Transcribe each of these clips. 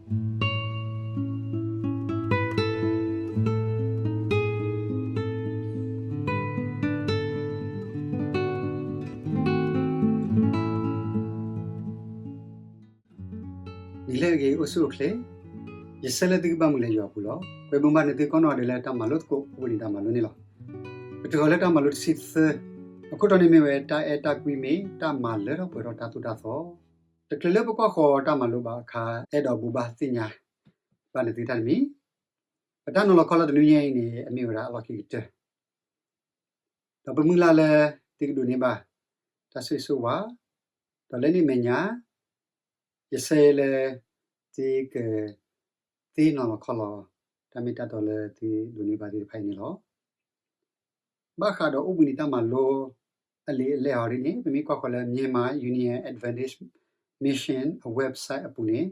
နံၤလၢအဂ့ၤ အိၣ်ဆူၣ်အိၣ်ချ့, ယဆၢလၢသုကဘၣ်မုာ်လၢယွၤအပူၤလီၤ. ကွဲမုာ်ဘၣ်န့ၢ်သုကိးနီၢ်ဒဲးလၢတၢ်မၤလိသကိး အိၣ်ဘှံးနံၤတၢ်မၤလိန့ၣ်လီၤ. ပတုၤဃီၤလၢတၢ်မၤလိတဆံသၢ, အခိၣ်တီန့ၣ်မ့ၢ်ဝဲ တၢ်အဲၣ်တၢ်ကွံမ့ၢ်တၢ်မၤလၢထီၣ်ပှဲၤထီၣ်တၢ်သိၣ်တၢ်သီ. တချုးလၢပကွၢ်ဃီၤတၢ်မၤလိဘၣ်အခါ အဲၣ်ဒိးဘိးဘၣ်သ့ၣ်ညါဘၣ်န့ၢ်သုတၢ်တမံၤ, ပတၢ်နီၤလီၤခီလီၤတနွံညါအံၤန့ၣ် အမ့ၢ်ဝဲဒၣ်အလီၢ်ခံကတၢၢ် ဒီးပမုၢ်လၢ်လၢ သုကဒိးန့ၢ်ဘၣ် တၢ်ဆိၣ်ဂ့ၤဆိၣ်ဝါ, ဒီးလၢန့ၣ်အမဲာ်ညါ ယဆၢလၢ သုက သ့နီၤလီၤခီလီၤ တၢ်မ့ၢ်တၢ်တီလၢသုဒိးန့ၢ်ဘၣ်သ့ၣ်တဖၣ်အံၤန့ၣ်လီၤ. ဘၣ်ဃးဒီးအိၣ်ဘှံးနံၤတၢ်မၤလိ အလံာ်အလဲၢ်အီၤဒ်န့ၣ် ပမ့ၢ်ကွၢ်ဃီၤလၢ Myanmar Union Adventist Mission အ website အပူၤန့ၣ်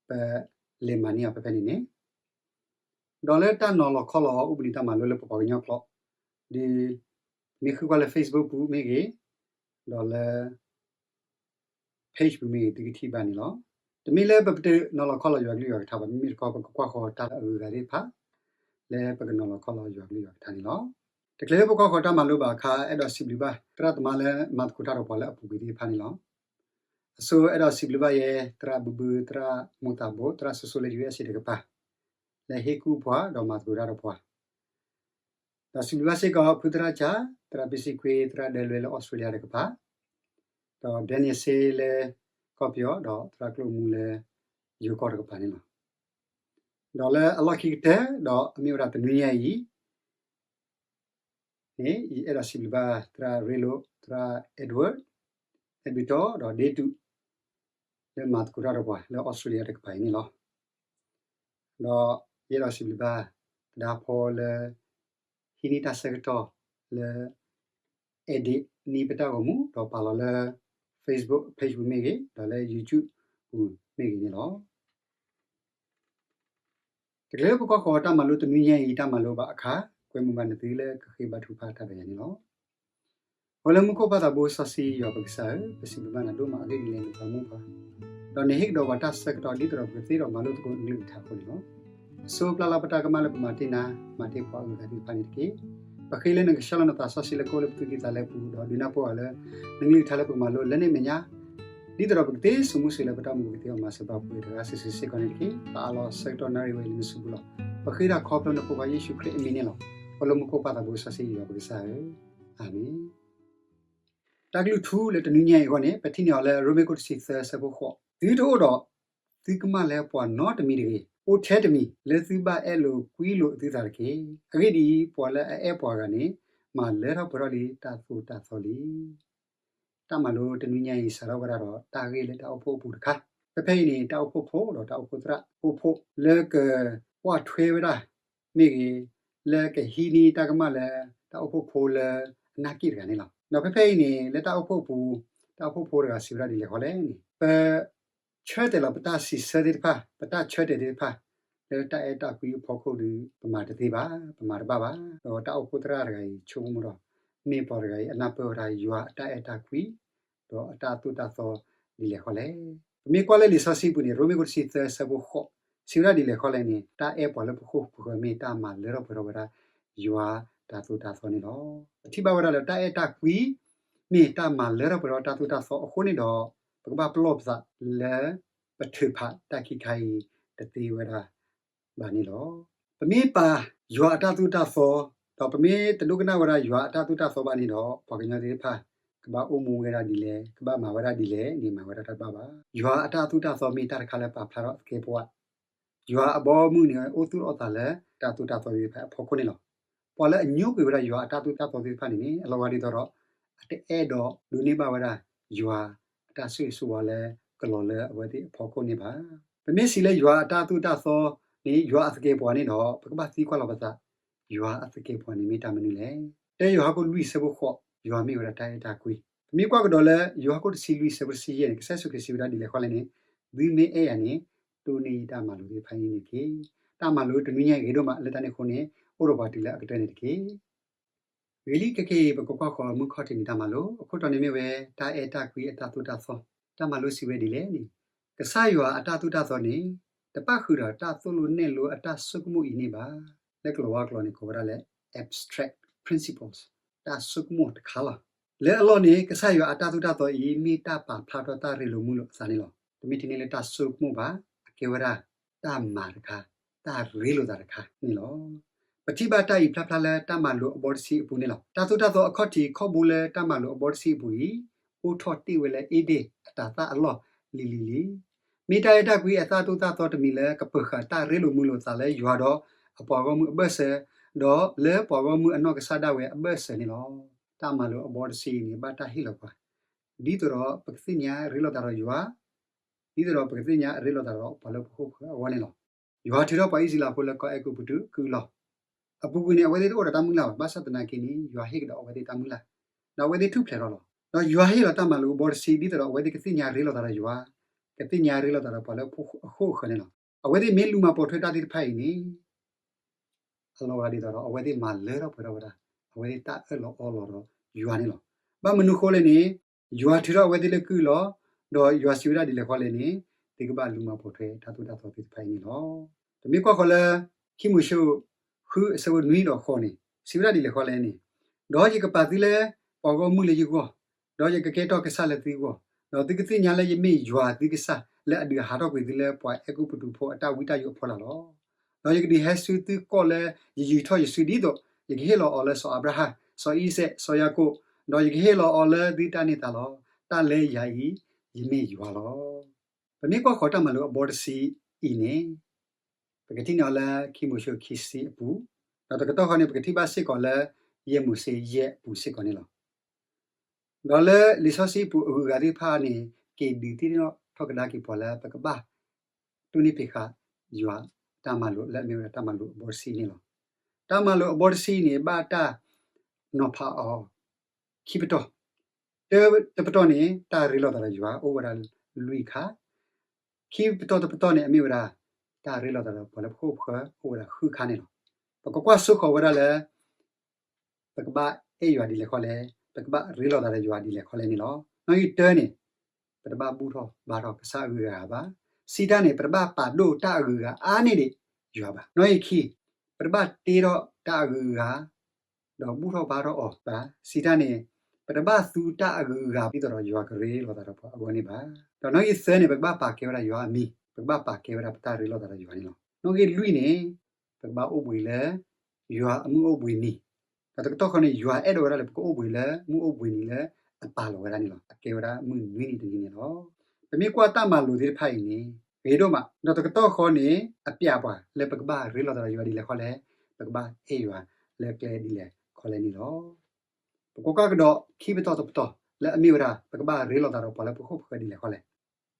ပလဲၤမၤန့ၢ်အီၤဖဲဖဲန့ၣ်န့ၣ်, ဒီးလၢတၢ်နီၤလီၤခီလီၤအိၣ်ဘှံးနံၤတၢ်မၤလိလၢပပှၤကညီကျိာ် ဒီး မ့ၢ်ဃုကွၢ်လၢ Facebook ပူၤမ့ၢ်ဂ့ၤ, ဒီးလၢ page ပူၤမ့ၢ်ဂ့ၤ သုကထံၣ်ဘၣ်န့ၣ်လီၤ. တမ့ၢ်လၢပပတနီၤလီၤခီလီၤယွၤကလုၢ်ယွၤကထါဘၣ်, မ့မ့ၢ်တခီ ပကကွၢ်ဃီၤတၢ်လၢအဂုၤအဂၤသ့ၣ်တဖၣ် လၢပကနီၤလီၤခီလီၤယွၤကလုၢ်ယွၤကထါန့ၣ်လီၤ. တချုးလၢပကွၢ်ဃီၤတၢ်မၤလိဘၣ်အခါ အဲၣ်ဒိးစံးဘျုးဘၣ် သရၣ်သမါလၢမၤသကိးတၢ်ဒီးပှၤလၢအပူၤကွံာ်သ့ၣ်တဖၣ်န့ၣ်လီၤ. အဆိအဲၣ်ဒိးစံးဘျုးဘၣ်ယဲ သရၣ်ဘုဘု သရၣ်မူသးဘိ သရၣ်စိၤစိၤလၢ ယူဢၣ်စ့ၣ် တကပၤ လၢဟ့ၣ်ကူၣ်ပှၤဒီးမၤသကိးတၢ်ဒီးပှၤ, ဒီးစံးဘျုးဘၣ်စ့ၢ်ကီး ဖုသရၣ်ကၠၣ်, သရၣ်ပ့စံခွ့, သရၣ်ဒၢလွဲလၢ Australia တကပၤ, ဒီး Daniel စ့လၢ ကီၢ်ပယီၤ, ဒီးသရၣ်ကျိၣ်မူလၢ ယိၤကီၢ်တကပၤန့ၣ်လီၤ. ဒီးလၢအလီၢ်ခံကတၢၢ် ဒီးအမ့ၢ်ဝဲဒၣ်တနွံညါအံၤ န့ၣ် ယအဲၣ်ဒိးစံးဘျုးဘၣ် သရၣ်ရ့လိာ်, သရၣ် Edward, အဲၣ်ဘျုးတီ ဒီးဒ့တူး လၢမၤသကိးတၢ်ဒီးပှၤလၢ Australia တကပၤအံၤန့ၣ်လီၤ. ဒီးယအဲၣ်ဒိးစံးဘျုးဘၣ် သဒါဖီလၢ ဟံးန့ၢ်တၢ်ဆၢကတီၢ်လၢ edit န့ၢ်ပတၢ်ဂီၤမူ ဒီးပာ်လီၤလၢ Facebook page ပူၤမ့ၢ်ဂ့ၤ, ဒီးလၢ YouTube ပူၤမ့ၢ်ဂ့ၤန့ၣ်လီၤ. တချုးလၢပကွၢ်ဃီၤတၢ်မၤလိတနွံညါအံၤ တၢ်မၤလိဘၣ်အခါ ကွဲမုာ်ဘၣ်နသုလၢကဃ့ဘါထုကဖၣ်တၢ်ဒီးယၤန့ၣ်လီၤ. အိၣ်လၢမူခိၣ်ပၢ်သးဘိစီဆှံယွၤပကစၢ်ဧၢ, ပစံးဘျုးဘၣ်နၤဒိၣ်မးအဂ့ၢ်ဒ်လဲၣ်န့ၣ် ပှၤမူပှၤ, ဒီးနဟ့ၣ်ကဒီးပှၤတၢ်ဆၢကတီၢ်ဒ်သိးဒီးပကသ့ဒီးမၤလိသကိးနကလုၢ်ကထါအဃိန့ၣ်လီၤ. အဆိပျၢ်လၢပတၢ်ကမၣ်လၢပမၤတ့ၢ်နၤ, မၤတ့ၢ်ပှၤအဂုၤအဂၤသ့ၣ်တဖၣ်န့ၣ်တက့ၢ်. ပဃ့လၢနကဆှၢလီၤနသးစီဆှံလၢကအိၣ်လၢပသူၣ်ကံၢ်သးလဲပူၤ ဒီးဒုးနၢ်ပၢၢ်အီၤလၢ နကလုၢ်ကထါလၢပကမၤလိလၢန့ၣ်အမဲာ်ညါ ဒ်သိးဒီးပကသ့စိာ်မူစိာ်လၢပတၢ်အိၣ်မူပူၤကသ့အီၤမၤစၢၤဘၣ်ပှၤတဂၤစုာ်စုာ်စ့ၢ်ကီးန့ၣ်တက့ၢ်. ပအးလီၤဆၢကတီၢ်နၣ်ရံၣ်ဝဲအံၤလၢနစုပူၤလီၤ. ပဃ့တၢ်ခီဖျိနဖိခွါယ့ၣ်ၡူးခရံာ်အမံၤန့ၣ်လီၤ. အိၣ်လၢမူခိၣ်ပၢ်သးဘိစီဆှံယွၤပကစၢ်ဧၢ, အၤမ့ၣ်. တၢ်ကလုၢ်ထူလၢတနွံညါအံၤအဂီၢ်န့ၣ် ပထံၣ်န့ၢ်အီၤလၢရိမ့ၤခိၣ်တဆံသၢဆၢဖိဃိး, သုတအိၣ်ဒီးသုကမၣ်လၢပှၤနီတမံၤတဂ့ၤ, အိၣ်ထဲတမံၤ လၢသုဘၣ်အဲၣ်လိာ်ကွံလိာ်သုသးတက့ၢ်. အဂ့ၢ်ဒ်အံၤ, ပှၤလၢအအဲၣ်ပှၤဂၤန့ၣ် မၤလၢထီၣ်ပှဲၤထီၣ်လံတၢ်သိၣ်တၢ်သီလံ. တၢ်မၤလိတနွံညါအံၤ စးထီၣ်ဝဲဒၣ်ဒီးတၢ်ဂ့ၢ်လၢတၢ်အိၣ်ဖှိၣ်အပူၤတခါ, ဖဲဖဲအံၤန့ၣ် တၢ်အိၣ်ဖှိၣ်ဖိဒီးတၢ်အိၣ်ဖှိၣ်သရၣ်အိၣ်ဖှိၣ်လၢကကွၢ်ထွဲဝဲဒၣ်မ့ၢ်ဂ့ၤ, လၢကဟံးန့ၢ်တၢ်ကမၣ်လၢတၢ်အိၣ်ဖှိၣ်ဖိလၢအနၢ်က့ၣ်တဂၤန့ၣ်လီၤ. ဒီးဖဲဖဲအံၤန့ၣ် လၢတၢ်အိၣ်ဖှိၣ်အပူၤ, တၢ်အိၣ်ဖှိၣ်ဖိတဂၤစံးဝဲဒၣ်ဒ်လဲၣ်ဃီလဲၣ်န့ၣ်, ပ ဆၢတဲာ်လီၤပတၢ်စံးဆၢသ့ၣ်တဖၣ်, ပတၢ်ဆၢတဲာ်သ့ၣ်တဖၣ် လၢတၢ်အဲၣ်တၢ်ကွံအဖီခိၣ်ဒီး ပမၤတသ့ဘၣ်, ပမၤတဘၣ်ဘၣ်. ဒီးတၢ်အိၣ်ဖှိၣ်သရၣ်တဂၤအံၤ ဆိကမိၣ်ဒီး မ့ၢ်ပှၤတဂၤအံၤ အနၢ်ပၢၢ်ဝဲဒၣ်ယွၤအတၢ်အဲၣ်တၢ်ကွံ, ဒီးအတၢ်သိၣ်တၢ်သီဒ်လဲၣ်ဃီလဲၣ်. ပမ့ၢ်ကွၢ်လၢလံာ်စီဆှံပူၤန့ၣ် ရိမ့ၤခိၣ်တဆံသၢဆၢဖိဃိး စံးဝဲဒၣ်ဒ်လဲၣ်ဃီလဲၣ်န့ၣ်, တၢ်အဲၣ်ပှၤလၢပခိၣ်ပဃၢၤမ့ၢ်တၢ်မၤလၢထီၣ်ပှဲၤထီၣ်ဝဲဒၣ် ယွၤတၢ်သိၣ်တၢ်သီန့ၣ်လီၤ. ပထံၣ်ဘၣ်ဝဲဒၣ်လၢတၢ်အဲၣ်တၢ်ကွံ မ့ၢ်တၢ်မၤလၢထီၣ်ပှဲၤထီၣ်တၢ်သိၣ်တၢ်သီအဃိန့ၣ်ဒီး ပကဘၣ်ပလီၢ်ပသးလၢ ပထုးဖးတၢ်ခံခါအံၤတသ့ဝဲဒၣ်ဘၣ်န့ၣ်လီၤ. ပမ့ၢ်ပာ်ယွၤအတၢ်သိၣ်တၢ်သီ, ဒီးပမ့ၢ်တဒိကနၣ်ဝဲဒၣ်ယွၤအတၢ်သိၣ်တၢ်သီဘၣ်န့ၣ်ဒီး ပှၤကညီသ့ၣ်တဖၣ် ကဘၣ်အိၣ်မူဝဲဒၣ်ဒ်လဲၣ်, ကဘၣ်မၤဝဲဒၣ်ဒ်လဲၣ်န့ၣ် မၤဝဲဒၣ်တၢ်တဘၣ်ဘၣ်. ယွၤအတၢ်သိၣ်တၢ်သီမ့ၢ်တၢ်တခါလၢပာ်ဖျါထီၣ်အသကဲးပဝး ယွၤအဘီအမုၢ်န့ၣ် အိၣ်သူၣ်အိၣ်သးလၢတၢ်သိၣ်တၢ်သီသ့ၣ်တဖၣ်အဖီခိၣ်န့ၣ်လီၤ. ပှၤလၢအညိကွံာ်ဝဲဒၣ်ယွၤအတၢ်သိၣ်တၢ်သီသ့ၣ်တဖၣ်န့ၣ်န့ၣ် အလီၤဂာ်ဒ်သိးဒီး အတအဲၣ်ဒိးဒိးန့ၢ်ဘၣ်ဝဲဒၣ် ယွၤအတၢ်ဆိၣ်ဂ့ၤဆိၣ်ဝါလၢကလီၤလၢအဝဲသ့ၣ်အဖီခိၣ်န့ၣ်ဘၣ်. ပမ့ၢ်စံးလၢယွၤအတၢ်သိၣ်တၢ်သီန့ၣ် ယွၤအသကဲးပဝးန့ၣ်ဒီး ပကဘၣ်သံကွၢ်လီၤပသး, ယွၤအသကဲးပဝးန့ၣ်မ့ၢ်တၢ်မနုၤလဲၣ်. တၢယိၤဟၣ်ခိၣ်လွံၢ်ဆၢဖိဃိး, ယွၤမ့ၢ်ဝဲဒၣ်တၢ်အဲၣ်တၢ်ကွံ. ပမ့ၢ်ကွၢ်ကဒီးလၢယိၤဟၣ်ခိၣ်တဆံလွံၢ်ဆၢဖိတဆံယဲၢ်န့ၣ် ကစၢ်ယ့ၣ်ၡူးခရံာ်စံးဝဲဒၣ်ဒ်လဲၣ်ဃီလဲၣ်န့ၣ်, သုမ့ၢ်အဲၣ်ယၤန့ၣ် တိၢ်န့ၢ်ယတၢ်မၤလိာ်သ့ၣ်တဖၣ်အံၤန့ၣ်တက့ၢ်. တၢ်မၤလိာ်တနွံညါအံၤဂ့ၤဒိၣ်မးလၢတၢ်န့ၣ်အဃိန့ၣ် အိၣ်ဒီးပှၤတုၤလၢအကတၢၢ်န့ၣ်တက့ၢ်. ဂ့ၤလံခဲကနံၣ်အံၤ ပကကွၢ်ဃီၤမုၢ်ခီၣ်ထံးနံၤတၢ်မၤလိ, အခိၣ်တီန့ၣ်မ့ၢ်ဝဲ တၢ်အဲၣ်တၢ်ကွံအတၢ်သိၣ်တၢ်သီ. တၢ်မၤလိစံးဝဲဒ်လဲၣ်န့ၣ်, ကစၢ်ယွၤအတၢ်သိၣ်တၢ်သီန့ၣ် တပၣ်ဃုာ်ဒီးတၢ်သိၣ်လိနဲၣ်လိအတၢ်ဆိကမိၣ်အံၤန့ၣ်ဘၣ်. လၢကလံးဝါကျိာ်န့ၣ် ကိးဝဲဒၣ်လၢ abstract principles တၢ်ဆိကမိၣ်တခါလီၤ. လၢအလီၢ်န့ၣ် ကစၢ်ယွၤအတၢ်သိၣ်တၢ်သီအံၤ မ့ၢ်တၢ်ပာ်ဖျါထီၣ်တၢ်ရ့လိာ်မုာ်လိာ်အသးန့ၣ်လီၤ. တမ့ၢ်ထဲန့ၣ်လၢတၢ်ဆိကမိၣ်ဘၣ်, အကဲဝဲဒၣ် တၢ်မၤတခါ, တၢ်ရ့လိာ်သးတခါန့ၣ်လီၤ. ပထံၣ်ဘၣ်တၢ်အံၤဖျါဖျါလၢတၢ်မၤလိာ်အဘီတဆံအပူၤန့ၣ်လီၤ. တၢ်သိၣ်တၢ်သီအခီၣ်ထံးခီၣ်ဘိလၢတၢ်မၤလိာ်အဘီတဆံအပူၤအံၤ အိၣ်ထီၣ်တ့ၢ်ဝဲလၢအ့ဒ့ၣ်အတၤသၣ်အလီၢ်လံၤလံၤလံၤ. မ့ၢ်တၢ်အဲၣ်တၢ်ကွံအသၣ်သိၣ်တၢ်သီတမံၤလၢကပၢၤဃာ်တၢ်ရ့လိာ်မုာ်လိာ်သးလၢယွၤဒီးအပှၤဂီၢ်မုၢ်အဘၢၣ်စၢၤ, ဒီးလၢပှၤဂီၢ်မုၢ်အနီၢ်ကစၢ်ဒၣ်ဝဲအဘၢၣ်စၢၤန့ၣ်လီၤ. တၢ်မၤလိာ်အဘီတဆံအံၤန့ၣ် ဘၣ်တၢ်ဟ့ၣ်လီၤပှၤ ဒ်သိးဒီးပကသ့ၣ်ညါရ့လိာ်သးဒီးယွၤ, ဒ်သိးဒီးပကသ့ၣ်ညါရ့လိာ်သးဒီးပှၤလၢပခိၣ်ပဃၢၤအဂီၢ်န့ၣ်လီၤ. ယွၤထုးထီၣ်ပှၤအံၣ်စရ့လးဖိလၢကီၢ်အဲၤကူပတူးကုၢ်အလီၢ်. အပူၤကွံာ်န့ၣ် အဝဲသ့ၣ်တအိၣ်ဒီးတၢ်မုၢ်လၢ်ဘၣ်, ဘၣ်ဆၣ်သနာ်က့န့ၣ် ယွၤဟ့ၣ်ကဒီးအဝဲသ့ၣ်တၢ်မုၢ်လၢ်, ဒီးအဝဲသ့ၣ်ထူၣ်ဖျဲးထီၣ်လီၤ. ဒီးယွၤဟ့ၣ်လီၤတၢ်မၤလိာ်အဘီတဆံ ဒ်သိးဒီးအဝဲသ့ၣ်ကသ့ၣ်ညါရ့လိာ်သးဒီးယွၤ, ကသ့ၣ်ညါရ့လိာ်သးဒီးပှၤလၢအခိၣ်အဃၢၤန့ၣ်လီၤ. အဝဲသ့ၣ်မ့ၢ်လူၤမၤပိာ်ထွဲတၢ်သ့ၣ်တဖၣ်အံၤန့ၣ် အလီၤဂာ်ဒ်သိးဒီး အဝဲသ့ၣ်မၤလၢထီၣ်ပှဲၤထီၣ်ဝဲဒၣ် အဝဲသ့ၣ်တၢ်အၢၣ်လီၤအီလီၤဒီးယွၤန့ၣ်လီၤ. ဘၣ်မနုၤဃိလဲၣ်န့ၣ် ယွၤထုးထီၣ်အဝဲသ့ၣ်လၢကုၢ်အလီၢ်, ဒီးယွၤစံးဝဲဒၣ်ဒ်လဲၣ်ဃီလဲၣ်န့ၣ် သုကဘၣ်လူၤမၤပိာ်ထွဲတၢ်သိၣ်တၢ်သီသ့ၣ်တဖၣ်အံၤန့ၣ်လီၤ. ပမ့ၢ်ကွၢ်ဃီၤလၢ ခံမိၤၡ့ ဃုအဆၢဖိနွံဒီးဃိးန့ၣ် စံးဝဲဒၣ်ဒ်လဲၣ်ဃီလဲၣ်န့ၣ်, ဒီးယကပာ်သုလၢပှၤဂီၢ်မုၢ်လၢယဂီၢ်, ဒီးယကကဲထီၣ်ကစၢ်လၢသုဂီၢ်, ဒီးသုကသ့ၣ်ညါလၢယမ့ၢ်ယွၤသုကစၢ် လၢအဒုးဟးထီၣ်ကွံာ်သုလၢပှၤအဲၤကူပတူးဖိအတၢ်ဝံတၢ်ယိးအဖီလာ်လီၤ. ဒီးယကဒုးဟဲဆူသုကီၢ်လၢယယူာ်ထီၣ်ယစုဒ်သိး ယကဟ့ၣ်လီၤအီၤလၢစီၤအၤဘြၤဟၣ်, စီၤအံၤစဲး, စီၤယၤကိာ်, ဒီးယကဟ့ၣ်လီၤအီၤလၢသုတၢ်န့ၢ်သါလီၤ. တၢ်လၢယၤအံၤ ယမ့ၢ်ယွၤလီၤ. ပမ့ၢ်ကွၢ်ဃီၤတၢ်မၤလိာ်အဘီတဆံအံၤန့ၣ် ပကထံၣ်န့ၢ်အီၤလၢ ခံမိၤၡ့ ခံဆံအပူၤ, ဒီးတကတီၢ်ဃီန့ၣ် ပကထံၣ်ဘၣ်စ့ၢ်ကီးလၢ ယဲၢ်မိၤၡ့ ယဲၢ်အပူၤစ့ၢ်ကီးန့ၣ်လီၤ. ဒီးလၢလံာ်စီဆှံအပူၤအဂုၤအဂၤသ့ၣ်တဖၣ်န့ၣ် က့ၤဒုးသ့ၣ်နီၣ်ထီၣ်ကဒါက့ၤပှၤလၢပကဘၣ် တိၢ်နီၣ်ဖံးဃာ်ယွၤတၢ်မၤလိာ်လၢအမ့ၢ်ဝဲဒၣ်တၢ်မၤလိာ်အဘီတဆံန့ၣ်လီၤ. တၢ်မၤလိာ်အဘီတဆံန့ၣ် ဘၣ်တၢ်နီၤဖးအီၤ ခံပတီၢ်, တပတီၢ်န့ၣ် တၢ်ရ့လိာ်သးဒီးယွၤအိၣ်ဝဲဒၣ်လွံၢ်ခါ, ခံပတီၢ်တပတီၢ်န့ၣ် အမ့ၢ်ဝဲဒၣ် တၢ်ရ့လိာ်သးဒီးပှၤလၢပခိၣ်ပဃၢၤအိၣ်ဝဲဒၣ်ဃုခါန့ၣ်လီၤ. ပကကွၢ်စိဃီၤဝဲဒၣ်လၢ ပကဘၣ်အဲၣ်ယွၤဒ်လဲၣ်ခီလဲၣ်, ပကဘၣ်ရ့လိာ်သးဒီးယွၤဒ်လဲၣ်ခီလဲၣ်န့ၣ်လီၤ. နီၣ်ဂံၢ်တၢန့ၣ် ပတဘၣ်ဘူၣ်ထီၣ်ဘါထီၣ်ကစၢ်အဂုၤအဂၤဘၣ်. ဆံတၢန့ၣ် ပတဘၣ်ပာ်ဒိၣ်တၢ်အဂုၤအဂၤအါန့ၢ်ဒံးယွၤဘၣ်. နီၣ်ဂံၢ်ခံ, ပတဘၣ်တ့ထီၣ်တၢ်အဂုၤအဂၤ ဒီးဘူၣ်ထီၣ်ဘါထီၣ်အီၤဘၣ်. ဆံတၢန့ၣ် ပတဘၣ်သူတၢ်အဂုၤအဂၤဒ်သိးဒီးယွၤကရ့လိာ်သးဒီးပှၤအဂီၢ်န့ၣ်ဘၣ်. ဒီးနီၣ်ဂံၢ်သၢန့ၣ် ပကဘၣ်ပာ်ကဲဝဲဒၣ်ယွၤအမံၤ, ပကဘၣ်ပာ်ကဲဝဲဒၣ်ပတၢ်ရ့လိာ်သးဒီးယွၤန့ၣ်လီၤ. နီၣ်ဂံၢ်လွံၢ်န့ၣ် ပကဘၣ်အိၣ်ဘှံးလၢ ယွၤအမုၢ်အိၣ်ဘှံးနံၤ, ဒီးတကတီၢ်ဃီန့ၣ် ယွၤအဲၣ်ဒိးဝဲဒၣ်လၢပကအိၣ်ဘှံးလၢမုၢ်အိၣ်ဘှံးနံၤလၢအပာ်လီၤဝဲဒၣ်န့ၣ်လီၤ. အကဲဝဲဒၣ်မုၢ်နွံနံၤတနံၤန့ၣ်လီၤ. ပမ့ၢ်ကွၢ်တၢ်မၤလိာ်သ့ၣ်တဖၣ်အံၤန့ၣ် ဂ့ၤဒိၣ်မး, ဒီးတကတီၢ်ဃီန့ၣ် အပျးပှၤလၢပကဘၣ်ရ့လိာ်သးဒီးယွၤဒ်လဲၣ်ခီလဲၣ်, ပကဘၣ်အဲၣ်ယွၤလၢကျဲဒ်လဲၣ်ခီလဲၣ်န့ၣ်လီၤ. ပကကွၢ်ကဒီးခံပတီၢ်တပတီၢ်လၢအမ့ၢ်ဝဲဒၣ် ပကဘၣ်ရ့လိာ်သးဒီးပှၤလၢပခိၣ်ပဃၢၤဒ်လဲၣ်ခီလဲၣ်.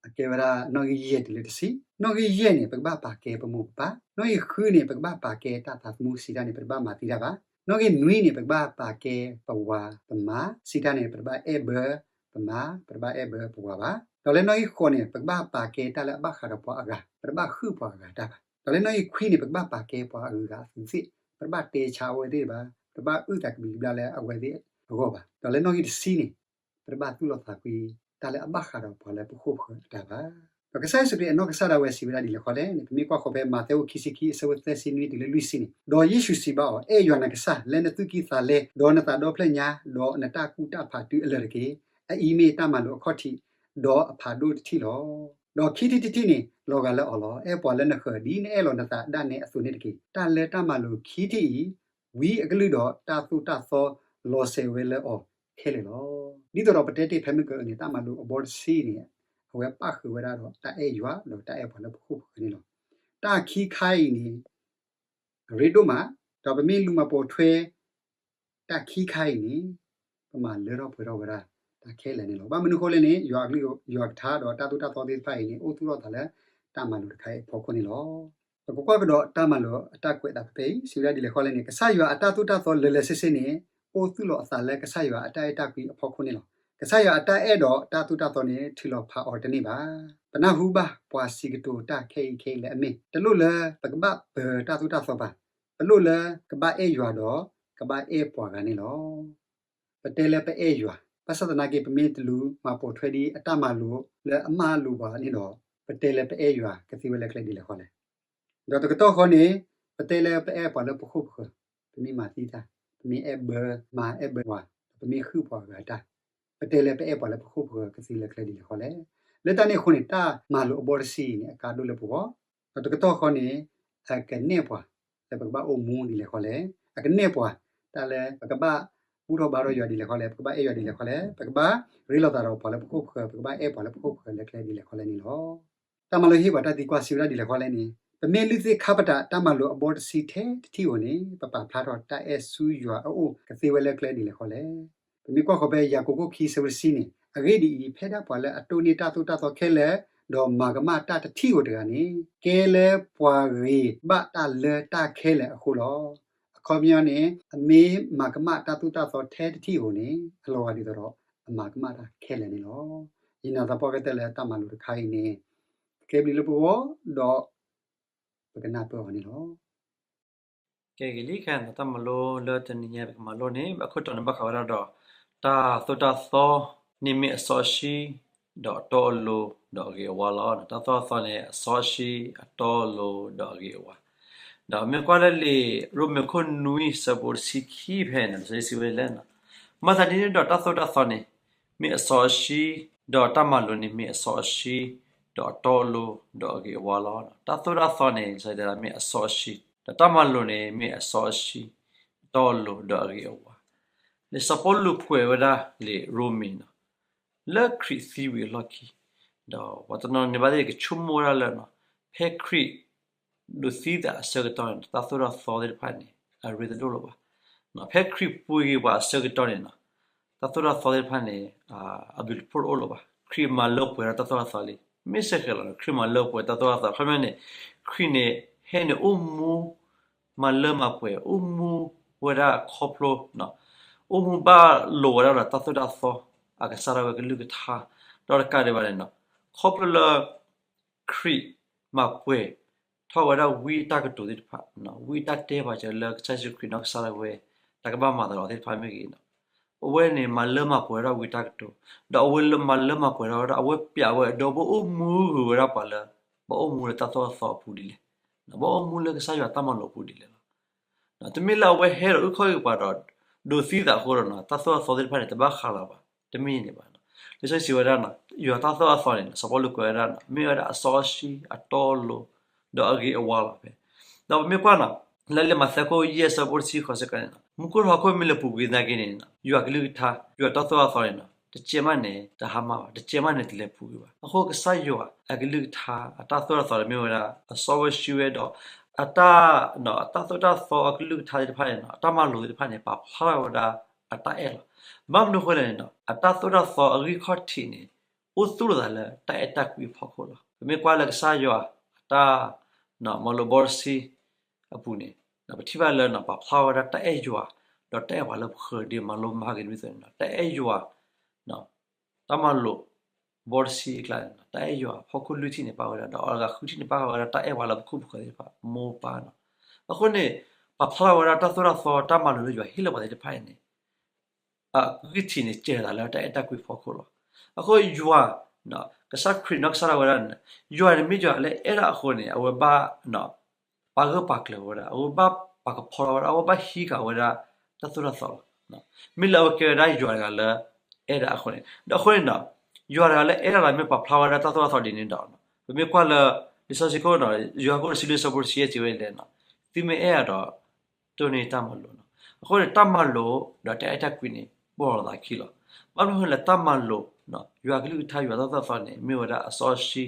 အကဲဝဲဒၣ်နီၣ်ဂံၢ်ယဲၢ်တုၤလၢတဆံ. နီၣ်ဂံၢ်ယဲၢ်န့ၣ် ပကဘၣ်ပာ်ကဲပမိၢ်ပပၢ်, နီၣ်ဂံၢ်ဃုန့ၣ် ပကဘၣ်ပာ်ကဲတၢ်သးသမူ ဆံတၢန့ၣ် ပတဘၣ်မၤသံတၢ်ဘၣ်, နီၣ်ဂံၢ်နွံန့ၣ် ပကဘၣ်ပာ်ကဲပဝၤပမါ, ဆံတၢန့ၣ် ပတဘၣ်အဲၣ်ဘၢပမါ, ပတဘၣ်အဲၣ်ဘၢပဝၤဘၣ်, ဒီးလၢနီၣ်ဂံၢ်ဃိးန့ၣ် ပကဘၣ်ပာ်ကဲတၢ်လၢအဘၣ်ဃးဒီးပှၤအဂၤ, ပတဘၣ်ဟုၣ်ပှၤအဂၤတၢ်ဘၣ်, ဒီးလၢနီၣ်ဂံၢ်ခွံန့ၣ် ပကဘၣ်ပာ်ကဲပှၤအဂုၤအဂၤအသူးသ့ၣ်, ပတဘၣ်တဲဆါအဝဲသ့ၣ်ဘၣ်, ပတဘၣ်အုၣ်သးကဘျံးကဘျၣ်လၢအဝဲသ့ၣ်အဂီၢ်ဘၣ်, ဒီးလၢနီၣ်ဂံၢ်တဆံန့ၣ် ပတဘၣ်သူၣ်လီၤသးကွံ တၢ်လၢအဘၣ်ဃးဒီးပှၤလၢပခိၣ်ပဃၢၤအတၢ်ဘၣ်. ဒီးကစၢ်ယ့ၣ်ၡူးခရံာ်အနီၢ်ကစၢ်ဒၣ်ဝဲစံးဝဲဒၣ်ဒ်လဲၣ်ခီလဲၣ်န့ၣ် ပမ့ၢ်ကွၢ်ဃီၤဖဲမးသဲအိၣ်ခံဆံခံ အဆၢဖိသၢဆံနွံတုၤလၢလွံၢ်ဆံန့ၣ်, ဒီးယ့ၣ်ၡူးစံးဘၣ်အီၤ, အဲၣ်ယွၤနကစၢ်လၢနသူၣ်ကံၢ်သးလဲ, ဒီးနသးဒီဖျၢၣ်ညါ, ဒီးနတၢ်ကူၣ်တၢ်ဖးတုၤအလၢာ်တက့ၢ်. အအံၤမ့ၢ်တၢ်မၤလိာ်အခီၣ်ထံး, ဒီးအဖးဒိၣ်တထံၣ်လီၤ. ဒီးခံထံၣ်တထံၣ်န့ၣ် လီၤဂာ်လၢအီၤလီၤ. အဲၣ်ပှၤလၢနဃၢၤ ဒ်နအဲၣ်လီၤနသးဒၣ်နဲအသိးန့ၣ်တက့ၢ်. တၢ်လၢတၢ်မၤလိာ်ခံထံၣ်အံၤ ဝံအကလုၢ်ဒီးတၢ်သိၣ်တၢ်သီလီၤစဲၤဝဲလၢအီၤခဲလၢာ်လီၤ. ဒ်သိးဒီးပတဲတ့ၢ်ဖဲမုၢ်ကနံၤန့ၣ် တၢ်မၤလိာ်အဘီတဆံန့ၣ် အဝဲပၣ်ဃုာ်ဝဲဒၣ်ဒီးတၢ်အဲၣ်ယွၤဒီးတၢ်အဲၣ်ပှၤလၢပခိၣ်ပဃၢၤန့ၣ်လီၤ. တၢ်ခံခါအံၤန့ၣ် အရ့ဒိၣ်မး, ဒီးပမ့ၢ်လူၤမၤပိာ်ထွဲ တၢ်ခံခါအံၤန့ၣ် ပမၤလၢထီၣ်ပှဲၤထီၣ်ဝဲဒၣ်တၢ်ခဲလၢာ်န့ၣ်လီၤ. ဘၣ်မနုၤဃိလဲၣ်န့ၣ် ယွၤအကလုၢ်ယွၤကထါဒီးတၢ်သိၣ်တၢ်သီသ့ၣ်တဖၣ်အံၤန့ၣ် အိၣ်သူၣ်ထီၣ်အသးလၢတၢ်မၤလိာ်တခါအံၤအဖီခိၣ်န့ၣ်လီၤ. ပကကွၢ်ကဒီးတၢ်မၤလိာ်အတၢ်ကွဲးအသးဖဲအံၤ စံးဝဲဒၣ်ဒ်လဲၣ်ဃီလဲၣ်န့ၣ် ကစၢ်ယွၤအတၢ်သိၣ်တၢ်သီလၢာ်လၢာ်ဆ့ဆ့န့ၣ် အိၣ်သူၣ်လီၤအသးလၢကစၢ်ယွၤအတၢ်အဲၣ်တၢ်ကွံအဖီခိၣ်န့ၣ်လီၤ. ကစၢ်ယွၤအတၢ်အဲၣ်ဒီးတၢ်သိၣ်တၢ်သီန့ၣ် ထုးလီၤဖးအီၤတန့ၢ်ဘၣ်. ပနၢ်ဟူဘၣ်ပှၤစံးကတိၤတၢ်ခဲအံၤခဲအံၤလၢအမ့ၢ် တလိၣ်လၢပကဘၣ်ပၢၤတၢ်သိၣ်တၢ်သီဘၣ်. ပလိၣ်လၢကဘၣ်အဲၣ်ယွၤဒီးကဘၣ်အဲၣ်ပှၤဂၤန့ၣ်လီၤ. ပတဲလၢပအဲၣ်ယွၤ, ဘၣ်ဆၣ်သနာ်က့ ပမ့ၢ်တလူၤမၤပိာ်ထွဲဒ်အတၢ်မၤလိာ်လၢအမၤလိာ်ပှၤန့ၣ်ဒီး ပတဲလၢပအဲၣ်ယွၤကသ့ဝဲလၢကျဲဒ်လဲၣ်ဃီလဲၣ်. ဒီးတကတီၢ်ဃီန့ၣ် ပတဲလၢပအဲၣ်ပှၤလၢပခိၣ်ပဃၢၤ, ပမ့ၢ်မၤသံတၢ်, ပမ့ၢ်အဲၣ်ဘၢမၤအဲၣ်ဘၢပှၤ, ဒီးပမ့ၢ်ဃုပှၤဂၤတၢ်, ပတဲလၢပအဲၣ်ပှၤလၢပခိၣ်ပဃၢၤကသ့လၢကျဲဒ်လဲၣ်ဃီလဲၣ်. လၢတၢ်န့ၣ်အဃိန့ၣ် တၢ်မၤလိာ်အဘီတဆံအံၤန့ၣ် အကါဒိၣ်လၢပဂီၢ်, ဒီးတကတီၢ်ဃီန့ၣ် အကနဲၣ်ပှၤလၢပကဘၣ်အိၣ်မူဒ်လဲၣ်ဃီလဲၣ်, အကနဲၣ်ပှၤ တၢ်လၢပကဘၣ်ဘူၣ်ထီၣ်ဘါထီၣ်ယွၤဒ်လဲၣ်ဃီလဲၣ်, ပကဘၣ်အဲၣ်ယွၤဒ်လဲၣ်ဃီလဲၣ်, ပကဘၣ်ရ့လိာ်သးဒီးပှၤလၢပခိၣ်ပဃၢၤ, ပကဘၣ်အဲၣ်ပှၤလၢပခိၣ်ပဃၢၤလၢကျဲဒ်လဲၣ်ဃီလဲၣ်န့ၣ်လီၤ. တၢ်မၤလိဟ့ၣ်ပှၤတၢ်သံကွၢ်စံးဝဲဒၣ်ဒ်လဲၣ်ဃီလဲၣ်န့ၣ်, ပမ့ၢ်လုၢ်သ့ၣ်ခါပတာ်တၢ်မၤလိာ်အဘီတဆံထဲတထံၣ်ဧိၤန့ၣ် ပပာ်ဖျါထီၣ်တၢ်အဲၣ်ဆူယွၤအအိၣ်ကသ့ဝဲလၢကျဲဒ်လဲၣ်ဃီလဲၣ်. ပမ့ၢ်ကွၢ်ဃီဖဲယၤကိာ်ခိၣ်ခံဆၢဖိတဆံန့ၣ်, အဂ့ၢ်ဒ်အံၤ, ဖဲဒၣ်ပှၤလၢအတိၢ်န့ၢ်တၢ်သိၣ်တၢ်သီခဲလၢာ်, ဒီးမၤကမၣ်တၢ်တထံၣ်ဧိၤတဂၤန့ၣ်, ကဲလၢပှၤဂ့ၤဘၣ်တၢ်လၢတၢ်ခဲလၢာ်အဃိလီၤ. အခီပညီန့ၣ် အမ့ၢ်မၤကမၣ်တၢ်သိၣ်တၢ်သီထဲတထံၣ်ဧိၤန့ၣ် အလီၤဂာ်ဒ်သိးဒီး အမၤကမၣ်တၢ်ခဲလၢာ်န့ၣ်လီၤ. ယနာ်သပှၢ်ကတၢၢ်လၢတၢ်မၤလိတခါအံၤန့ၣ် ကဲဘျုးလၢပဂီၢ် ဒီး ပကနၢ်ပၢၢ်အီၤန့ၣ်လီၤ. ကဲဂ့ၤလံခဲအံၤ တၢ်မၤလိလၢတနံၤညါပကမၤလိန့ၣ် အခိၣ်တီန့ၣ်ဘၣ်ဃးဝဲဒၣ်ဒီး တၢ်သိၣ်တၢ်သီန့ၣ်မ့ၢ်အစီအဆှံ ဒီးအတီအလိၤ ဒီးအဂ့ၤအဝါလီၤ. တၢ်သိၣ်တၢ်သီန့ၣ် အစီအဆှံ အတီအလိၤ ဒီးအဂ့ၤအဝါ ဒီးမ့ၢ်ကွၢ်လၢလံာ်ရိမ့ၤခိၣ်နွံဆၢဖိတဆံခံဖဲန့ၣ် စံးဝဲလဲၣ်, မၤသးဒ်န့ၣ်ဒီးတၢ်သိၣ်တၢ်သီန့ၣ် မ့ၢ်အစီအဆှံ, ဒီးတၢ်မၤလိာ်န့ၣ်မ့ၢ်အစီအဆှံ, ဒီးအတီအလိၤ ဒီးအဂ့ၤအဝါလီၤ. တၢ်သိၣ်တၢ်သီန့ၣ် စံးဝဲဒၣ်မ့ၢ်အစီအဆှံ, ဒီးတၢ်မၤလိာ်န့ၣ်မ့ၢ်အစီအဆှံ, အတီအလိၤ ဒီးအဂ့ၤအဝါ လံာ်စီၤပီလူးကွဲးဝဲဒၣ်လံာ်ရိမ့ၤန့ၣ် လၢခရံာ်သံဝံၤအလီၢ်ခံ, ဒီးပှၤတနီၤန့ၣ်ဘၣ်သ့ၣ်ကဆိကမိၣ်ဝဲဒၣ်လၢ ဖဲခရံာ်ဒိးသံသးအဆၢကတီၢ်န့ၣ် တၢ်သိၣ်တၢ်သီသ့ၣ်တဖၣ်န့ၣ် အရ့တဒိၣ်လၢၤဘၣ်. ဖဲခရံာ်ပှ့ၤက့ၤပှၤအဆၢကတီၢ်န့ၣ် တၢ်သိၣ်တၢ်သီသ့ၣ်တဖၣ်န့ၣ် အဘျုးတဖၣ်တအိၣ်လၢၤဘၣ်. ခရံာ်မၤလၢပှဲၤဒီးတၢ်သိၣ်တၢ်သီလံ. မ့ၢ်စ့ၢ်ကီးလီၤ ခရံာ်မၤလၢပှဲၤတၢ်သိၣ်တၢ်သီ ခီပညီန့ၣ် ခရံာ်န့ၣ် ဟဲန့ၣ်အိၣ်မူ မၤလၢမၤပှဲၤ အိၣ်မူဝဲဒၣ်ခီဖျိ အိၣ်မူဘၣ်လိာ်ဝဲဒၣ်ဒီးတၢ်သိၣ်တၢ်သီ အကစၢ်ဒၣ်ဝဲကလုၢ်ကထါ, ဒီးတကးဒံးဘၣ်န့ၣ် ခီဖျိလၢ ခရံာ်မၤပှဲၤထီၣ်ဝဲဒၣ်ဝံအတၢ်ကတိၤသ့ၣ်တဖၣ်, ဝံအတၢ်တဲပာ်စၢၤလၢကစၢ်ယ့ၣ်ၡူးခရံာ်နီၢ်ကစၢ်ဒၣ်ဝဲ တၢ်ကဘၣ်မၤသးလီၤသ့ၣ်တဖၣ်မ့ၢ်ဂ့ၤ, အဝဲန့ၣ် မၤလၢမၤပှဲၤဝဲဒၣ်ဝံအတၢ်ကတိၤ, ဒီးအဝဲလၢမၤလၢမၤပှဲၤထီၣ်ဝဲဒၣ် အဝဲပျးဝဲဒီးပအိၣ်မူဂုာ်ဝဲဒၣ်ပှၤလၢ ဘၣ်အိၣ်မူလၢတၢ်သိၣ်တၢ်သီအပူၤဒ်လဲၣ်, ဘၣ်အိၣ်မူလၢကစၢ်ယွၤတၢ်မၤလိာ်အပူၤဒ်လဲၣ်လီၤ. တမ့ၢ်လၢအဝဲဟဲဒီးအုၣ်ခီၣ်က့ၤပှၤဒီး ဒိးသံသးအဃိဒီး တၢ်သိၣ်တၢ်သီသ့ၣ်တဖၣ်န့ၣ် တဘၣ်ဃးလီၤဘၣ်, တမ့ၢ်န့ၣ်ဘၣ်. လံာ်စီဆှံစံးဝဲဒၣ် ယွၤတၢ်သိၣ်တၢ်သီန့ၣ် စီၤပီလူးကွဲးဝဲဒၣ် မ့ၢ်ဝဲဒၣ်အစီအဆှံ အတီအလိၤ ဒီးအဂ့ၤအဝါလီၤဖဲ ဒီးပမ့ၢ်ကွၢ်န့ၣ် လၢလံာ်မးသဲခိၣ်ယဲၢ်ဆၢဖိတဆံဃိးစ့ၢ်ကီးန့ၣ် မူခိၣ်ဟီၣ်ခိၣ်မ့ၢ်လဲၤပူၤကွံာ်သနာ်က့န့ၣ် ယွၤကလုၢ်ကထါ ယွၤတၢ်သိၣ်တၢ်သီန့ၣ် တကဲမးန့ၣ် တဟါမၢ်ဘၣ်, တကဲမးန့ၣ် တလဲၤပူၤကွံာ်ဘၣ်. အဃိကစၢ်ယွၤအကလုၢ်ကထါ အတၢ်သိၣ်တၢ်သီန့ၣ်မ့ၢ်ဝဲဒၣ် အစီဝဲဆှံဝဲဒီး အတၢ် တၢ်သိၣ်တၢ်သီအကလုၢ်ကထါသ့ၣ်တဖၣ်န့ၣ် အတၢ်မၤလိာ်သ့ၣ်တဖၣ်န့ၣ် ပာ်ဖျါထီၣ်ဝဲဒၣ်အတၢ်အဲၣ်လီၤ. ဘၣ်မနုၤအဃိလဲၣ်န့ၣ် အတၢ်သိၣ်တၢ်သီအဂံၢ်ခီၣ်ထံးန့ၣ် အိၣ်သူၣ်လိာ်သးလၢတၢ်အဲၣ်တၢ်ကွံအဖီခိၣ်လီၤ. ပမ့ၢ်ကွၢ်လၢကစၢ်ယွၤအတၢ် မၤလိာ်ဘီတဆံအပူၤန့ၣ် ပထံၣ်ဘၣ်လၢ ပာ်ဖျါဝဲဒၣ်တၢ်အဲၣ်ယွၤ ဒီးတၢ်အဲၣ်ပှၤလၢပဃၢၤဒ်မၤလိမၤဟးဂ့ၤတမံၤအသိးန့ၣ် တၢ်အဲၣ်ယွၤ တၢ်မၤလိာ်ဘီတဆံအကျါန့ၣ် တၢ်အဲၣ်ယွၤအဖီခိၣ်လွံၢ်ထံၣ်န့ၣ် ပာ်ဝဲဒၣ် ဒီးအဂၤဃုထံၣ်န့ၣ် ပာ်ဃာ်ဝဲဒၣ်တၢ်အဲၣ်ပှၤလၢပခိၣ်ပဃၢၤသ့ၣ်တဖၣ် မိၢ်ပၢ်န့ၣ်. အဃိန့ၣ် ပာ်ဖျါထီၣ်ဝဲဒၣ်တၢ်သိၣ်တၢ်သီတၢ်မၤလိာ်လၢယွၤဟ့ၣ်လီၤပှၤသ့ၣ်တဖၣ်အံၤန့ၣ် အဂံၢ်ထံးန့ၣ် ကဲၤသးလၢတၢ်အဲၣ်တၢ်ကွံအဖီခိၣ်လီၤ. အဃိယွၤ ကစၢ်ခရံာ်နီၢ်ကစၢ်ဒၣ်ဝဲဒၣ်န့ၣ် ယွၤန့ၣ်မ့ၢ်ယွၤလၢအဲၣ်ဒၣ်အဃိန့ၣ် အဝဲဘၣ် ပာ်ဂၢၢ်ပာ်ကျၢၤဝဲဒၣ် အဝဲဘၣ်ပာ်ကဖီထီၣ်ဝဲဒၣ် အဝဲဘၣ်ဟံးဃာ်ဝဲဒၣ်တၢ်သိၣ်တၢ်သီလီၤ. မ့ၢ်လၢအဝဲကဲဝဲဒၣ်ယွၤတဂၤလၢအဲၣ်ဒၣ်အဃိန့ၣ် ဒီးအဃိန့ၣ်ဒီး ယွၤတဂၤလၢအဲၣ်ဒၣ်ဒီးမ့ၢ်ပာ်ဖျါဝဲဒၣ်တၢ်သိၣ်တၢ်သီဒ်န့ၣ်ဒီး ပမ့ၢ်ကွၢ်လၢ လံာ်စီဆှံခိၣ်န့ၣ် ယိၤဟၣ်ခိၣ်တဆံလွံၢ်ဆၢဖိတဆံယဲၢ်စံးဝဲဒ်လဲၣ်န့ၣ် သုမ့ၢ်အဲၣ်ယၤဒီး တိၢ်န့ၢ်တၢ်မၤလိာ်န့ၣ်. အဃိန့ၣ် တၢ်မၤလိာ်ဒီးတၢ်အဲၣ်တၢ်ကွံန့ၣ် ပိာ်လိာ်သးခံလီၤ. ဘၣ်မနုၤအဃိလဲၣ် တၢ်မၤလိာ် ယွၤကလုၢ်ကထါယွၤတၢ်သိၣ်တၢ်သီန့ၣ် မ့ၢ်ဝဲဒၣ်အစီအဆှံ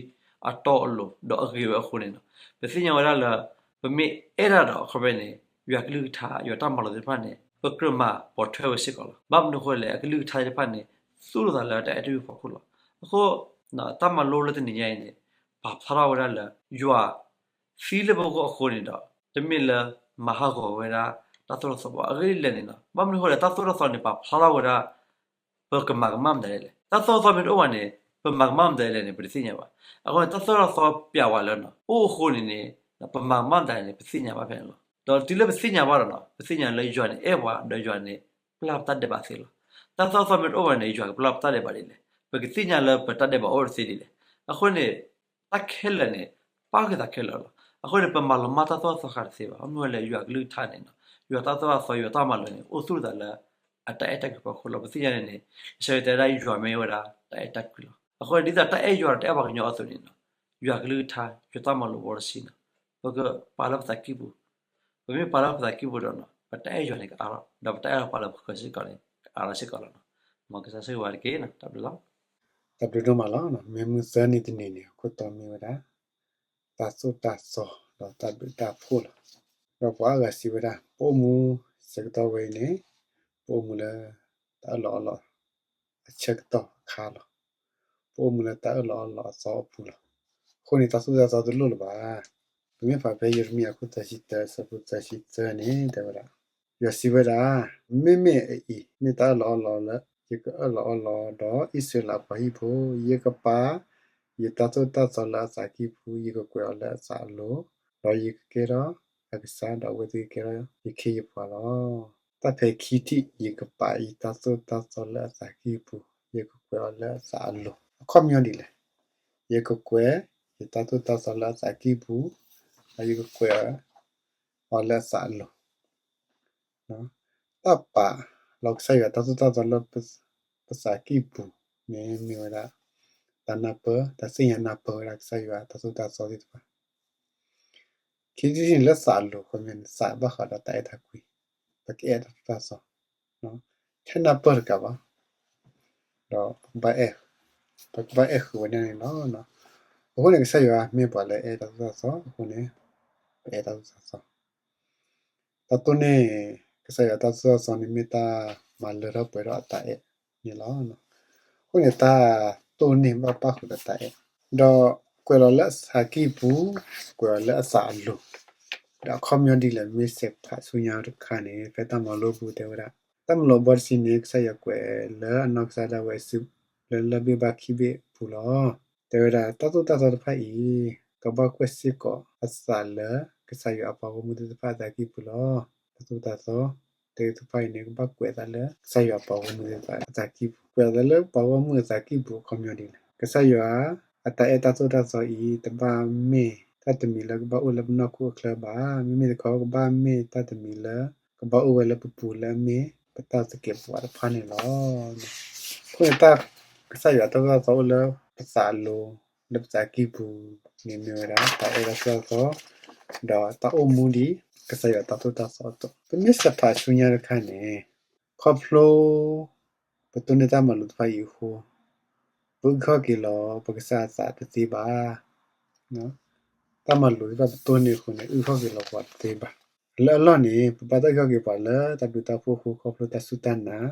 အတီအလိၤ ဒီးအဂ့ၤဝဲအဃိန့ၣ် ပသ့ၣ်ညါဝဲဒၣ်လၢ ပမ့ၢ်အဲၣ်ဒၣ်ဒီးခီဖျိန့ၣ် ယွၤကလုၢ်ကထါ ယွၤတၢ်မၤလိာ်သ့ၣ်တဖၣ်န့ၣ် ပကြၢးမၤပိာ်ထွဲဝဲစ့ၢ်ကီးလီၤ. ဘၣ်မနုၤအဃိလဲၣ် အကလုၢ်ကထါသ့ၣ်တဖၣ်န့ၣ် သူၣ်လိာ်သးလၢတၢ်အဲၣ်တၢ်ကွံအဖီခိၣ်လီၤ. အဃိ တၢ်မၤလိလၢတနံၤညါအံၤန့ၣ် ပာ်ဖျါထီၣ်ဝဲဒၣ်လၢ ယွၤ သံလၢပဂီၢ်အဃိန့ၣ်ဒီး တမ့ၢ်လၢမၤဟးဂီၤဝဲဒၣ်တၢ်သိၣ်တၢ်သီဘၣ်. အဂ့ၢ်ဒ်လဲၣ်န့ၣ် ဘၣ်မနုၤအဃိလဲၣ် တၢ်သိၣ်တၢ်သီန့ၣ် ပာ်ဖျါထီၣ်ဝဲဒၣ် ပကမၤကမၣ်မတၤဒ်လဲၣ်. တၢ်သိၣ်တၢ်သီမ့ၢ်တအိၣ်ဘၣ်န့ၣ် ပမၤကမၣ်မတၤဒ်လဲၣ်န့ၣ် ပတသ့ၣ်ညါဘၣ်. အဃိန့ၣ် တၢ်သိၣ်တၢ်သီပျးဝဲလၢ အိၣ်အဃိန့ၣ်န့ၣ် ပမၤကမၣ်မတၤဒ်လဲၣ်န့ၣ် ပသ့ၣ်ညါဘၣ်ဖဲန့ၣ်လီၤ. ဒီးတုၤလၢပသ့ၣ်ညါဘၣ်ဒီး ပသ့ၣ်ညါလၢယွၤန့ၣ်အဲၣ်ပှၤ ဒီးယွၤန့ၣ် ပျၢ်ပတၢ်ဒဲးဘးသ့လီၤ. တၢ်သိၣ်တၢ်သီမ့ၢ်တအိၣ်ဘၣ်န့ၣ် ယွၤကပျၢ်ပတၢ်ဒဲးဘးဒ်လဲၣ်. ပကသ့ၣ်ညါလၢပတၢ်ဒဲးဘးအိၣ်တသ့ဒ်လဲၣ်. အဃိန့ၣ် တၢ်ခဲလၢာ်န့ၣ် ပၣ်ဃုာ်သးခဲလၢာ်လီၤ. အဃိန့ၣ် ပမၤလီၤမၢ်တၢ်သိၣ်တၢ်သီဃာ်တသ့ဘၣ်. မ့ၢ်ဝဲလၢယွၤကလုၢ်ကထါန့ၣ် ယွၤတၢ်သိၣ်တၢ်သီ ယွၤတၢ်မၤလိာ်န့ၣ် အိၣ်သူၣ်သးလၢ အတၢ်အဲၣ်တၢ်ကွံအဖီခိၣ်လီၤ. ပသ့ၣ်ညါန့ၣ်န့ၣ် ကစၢ်ယွၤတဲဝဲဒၣ် ယွၤမ့ၢ်ဝဲဒၣ် တၢ်အဲၣ်တၢ်ကွံလီၤ. အဃိန့ၣ် ဒ်သိးတၢ်အဲၣ်ယွၤဒီးတၢ်အဲၣ်ပှၤကညီအသိးန့ၣ် ယွၤကလုၢ်ကထါ ယွၤတၢ်မၤလိာ်ဘီတဆံန့ၣ် ပကပာ်လၢပသးကံၢ်ပူၤ, ပမ့ၢ်ပာ်လၢပသးကံၢ်ပူၤဒီး ပတၢ်အဲၣ်ယွၤန့ၣ်ကအါထီၣ်, ဒီးပတၢ်အဲၣ်ပှၤလၢပဃၢၤစ့ၢ်ကီးန့ၣ် ကအါထီၣ်စ့ၢ်ကီးလီၤ. မ်ကစၢ်ဆိၣ်ဂ့ၤဝဲတက့ၢ်. တၢ်ဘျုးလီၤ. တၢ်ဘျုးဒိၣ်မးလီၤ. မ့ၢ်မုၢ်သၢနံၤတနံၤန့ၣ် အခိၣ်တီမ့ၢ်ဝဲဒၣ် တၢ်သိၣ်တၢ်သီ ဒီးတၢ်ဘျုးတၢ်ဖှိၣ်လီၤ. ဒီးပှၤအါဂၤစံးဝဲဒၣ် ပအိၣ်မူဆၢကတီၢ်ဝဲအံၤန့ၣ် ပအိၣ်မူလၢ တၢ်အၢၣ်လီၤအီလီၤအဆၢကတီၢ်အခါလီၤ. ပအိၣ်မူလၢတၢ်အၢၣ်လီၤအီလီၤအသီအပူၤလီၤ. အဃိန့ၣ် တၢ်သိၣ်တၢ်သီတလိၣ်လၢၤဘၣ်. ပမ့ၢ်ဖးဖဲယရမံယၤအခိၣ်သၢဆံတၢ အဆၢဖိသၢဆံသၢန့ၣ် တဲဝဲဒၣ်, ယွၤစံးဝဲဒၣ်, မ့မ့ၢ်အအံၤ မ့ၢ်တၢ်အၢၣ်လီၤအီလီၤလၢ ယကအၢၣ်လီၤအီလီၤဒီးအံၣ်စရ့လးအပှၤဟံၣ်ဖိ, ယကပာ် ယတၢ်သိၣ်တၢ်သီလၢအသးကံၢ်ပူၤ, ယကကွဲးအီၤလၢအသးအလိၤ, ဒီးယကကဲထီၣ်အကစၢ်, ဒီးအဝဲသ့ၣ်ကကဲထီၣ်ယခ့ယပှၤလီၤ. တၢ်ဖဲခံထံၣ် ယကပာ်ယတၢ်သိၣ်တၢ်သီလၢအသးကံၢ်ပူၤ, ယကကွဲးအီၤလၢအသးအလိၤ, အခီပညီဒ်လဲၣ်. ယကကွဲးယတၢ်သိၣ်တၢ်သီလၢအသးကံၢ်ပူၤ, ဒီးယကကွဲးအီၤလၢအသးအလိၤ. တၢ်ပာ်လီၤကစၢ်ယွၤတၢ်သိၣ်တၢ်သီလၢ ပသးကံၢ်ပူၤန့ၣ် မ့ၢ်ဝဲဒၣ် တၢ်နၢ်ပၢၢ်, တၢ်သ့ၣ်ညါနၢ်ပၢၢ်ဝဲဒၣ်ကစၢ်ယွၤတၢ်သိၣ်တၢ်သီသ့ၣ်တဖၣ်. ခံထံၣ်န့ၣ်လၢသးအလိၤ ခီပညီန့ၣ် သးဘၣ်ဃးဒီးတၢ်အဲၣ်တၢ်ကွံ, ပကအဲၣ်တၢ်သိၣ်တၢ်သီ, ထဲနၢ်ပၢၢ်တကးဘၣ်, ဒီးပကဘၣ်အဲၣ်, ပကဘၣ်အဲၣ်ဃုာ်ဝဲဒၣ်န့ၣ်လီၤ. အဃိန့ၣ် ကစၢ်ယွၤမ့ၢ်ပှၤလၢအအဲၣ်တၢ်သိၣ်တၢ်သီအဃိန့ၣ် ပအဲၣ်တၢ်သိၣ်တၢ်သီ. တၢ်တိၢ်န့ၢ်ကစၢ်ယွၤတၢ်သိၣ်တၢ်သီန့ၣ် မ့ၢ်တၢ်မၤလၢထီၣ်ပှဲၤထီၣ်အတၢ်အဲၣ်န့ၣ်လီၤ. အဃိန့ၣ် တၢ်တိၢ်န့ၢ်ဘၣ်ပၣ်ဃုာ်ဒီးတၢ်အဲၣ်, ဒီးကွဲးလီၤလၢအသးကံၢ်ပူၤ, ကွဲးလီၤလၢအသးအလိၤ, ဒီးအခီပညီဒ်လဲၣ် မ့ၢ်စဲးဖးဆူညါတခါန့ၣ် ဖဲတၢ်မၤလိပူၤတဲဝဲဒၣ်, တၢ်မၤလိဘီတဆံန့ၣ် ကစၢ်ယွၤကွဲးလၢအနီၢ်ကစၢ်ဒၣ်ဝဲအစု လၢလၢၢ်ဘ့ၣ်ဘၣ်ခံဘ့ၣ်အပူၤလီၤ. တဲဝဲဒၣ် တၢ်သိၣ်တၢ်သီတဖၣ်အံၤ ကဘၣ်ကွဲးစ့ၢ်ကီးအသးလၢကစၢ်ယွၤအပှၤဂီၢ်မုၢ်သ့ၣ်တဖၣ်အသးကံၢ်ပူၤလီၤ. တၢ်သိၣ်တၢ်သီ တၢ်ဂ့ၢ်တဖၣ်အံၤန့ၣ် ကဘၣ်ကွဲးအသးလၢကစၢ်ယွၤအပှၤဂီၢ်မုၢ်သ့ၣ်တဖၣ်အသးကံၢ်ပူၤ, ကွဲးအသးလၢပှၤဂီၢ်မုၢ်အသးကံၢ်ပူၤအခီပညီဒ်လဲၣ်. ကစၢ်ယွၤအတၢ်အဲၣ်တၢ်သိၣ်တၢ်သီအံၤ တဘၣ်မ့ၢ်တၢ်တမံၤလၢကဘၣ်အိၣ်လၢပနီၢ်ခိအချၢဘၣ်. မ့မ့ၢ်တခီ ကဘၣ်မ့ၢ်တၢ်တမံၤလၢ ကဘၣ်အိၣ်ဝဲလၢပပူၤလၢအမ့ၢ်ပတၢ်သကဲးပဝးတဖၣ်န့ၣ်လီၤ. အဃိန့ၣ် တၢ်ကစၢ်ယွၤတၢ်သိၣ်တၢ်သီအိၣ်လၢပသးအလိၤ လၢပသးကံၢ်ပူၤန့ၣ်မ့ၢ်ဝဲဒၣ် တၢ်အဲၣ်တၢ်သိၣ်တၢ်သီ ဒီးတၢ်အိၣ်မူဒ်ကစၢ်ယွၤတၢ်သိၣ်တၢ်သီအသိး ပမ့ၢ်စဲးဖးဆူညါတခါန့ၣ် ခီဖျိ ပတိၢ်န့ၢ်တၢ်မၤလိာ်တဖၣ်အံၤအဃိ ပအုၣ်က့ၤခီၣ်က့ၤလီၤပကစၢ်အသးတသ့ဘၣ်. တၢ်မၤလိာ်သ့ၣ်တဖၣ်ပတိၢ်န့ၢ်အဃိန့ၣ် အုၣ်က့ၤခီၣ်က့ၤလီၤပှၤတသ့ဘၣ်. လၢအလီၢ်န့ၣ် ပဘၣ်တၢ်အုၣ်က့ၤခီၣ်က့ၤပှၤလၢတၢ်ဘျုးတၢ်ဖှိၣ်အဃိ ခီဖျိတၢ်စူၢ်တၢ်နာ်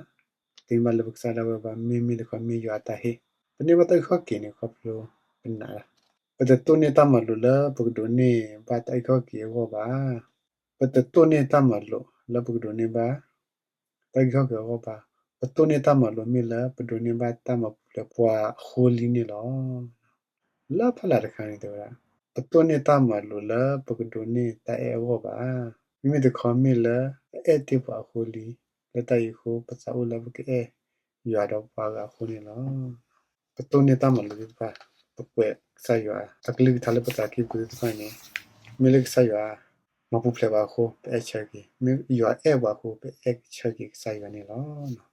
သ့ၣ်ညါဘၣ်လၢပကစၢ်ဒၣ်ဝဲဘၣ် မ့မ့ၢ်တခီမ့ၢ်ယွၤအတၢ်ဟ့ၣ် ပန့ၢ်ဘၣ်တၢ်အုၣ်က့ၤခီၣ်က့ၤန့ၣ် ခီဖျိပနာ်လီၤ. ပတတိၢ်န့ၢ်တၢ်မၤလိာ်လၢပကဒိးန့ၢ်ဘၣ်တၢ်အုၣ်က့ၤခီၣ်က့ၤအဂီၢ်ဘၣ်. ပတတိၢ်န့ၢ်တၢ်မၤလိာ်လၢပကဒိးန့ၢ်ဘၣ် တၢ်အုၣ်က့ၤခီၣ်က့ၤအဂီၢ်ဘၣ်. ပတိၢ်န့ၢ်တၢ်မၤလိာ်မ့ၢ်လၢပဒိးန့ၢ်ဘၣ်တၢ်မၤပူၤဖျဲးပှၤအဃိလံန့ၣ်လီၤ. လၢဖးလၢ်တခါန့ၣ်တဲဝဲဒၣ် ပတိၢ်န့ၢ်တၢ်မၤလိာ်လၢပကဒိးန့ၢ်တၢ်အဲၣ်အဂီၢ်ဘၣ်. မ့မ့ၢ်တခီမ့ၢ်လၢပအဲၣ်တ့ၢ်ပှၤအဃိလံ. လၢတၢ်အံၤအဃိ ပသးအိၣ်လၢပကအဲၣ်ယွၤဒီးပှၤဂၤအဃိန့ၣ်လီၤ. ပတိၢ်န့ၢ်တၢ်မၤလိာ်သ့ၣ်တဖၣ်, ပကွဲးကစၢ်ယွၤအကလုၢ်ကထါလၢပသးကံၢ်ပူၤသ့ၣ်တဖၣ်န့ၣ်, မ့ၢ်လၢကစၢ်ယွၤမၤပူၤဖျဲးဘၣ်အဃိ ပအဲၣ်ဆၢက့ၤ, မ့ၢ်ယွၤအဲၣ်ပှၤအဃိ ပအဲၣ်ဆၢက့ၤကစၢ်ယွၤန့ၣ်လီၤ.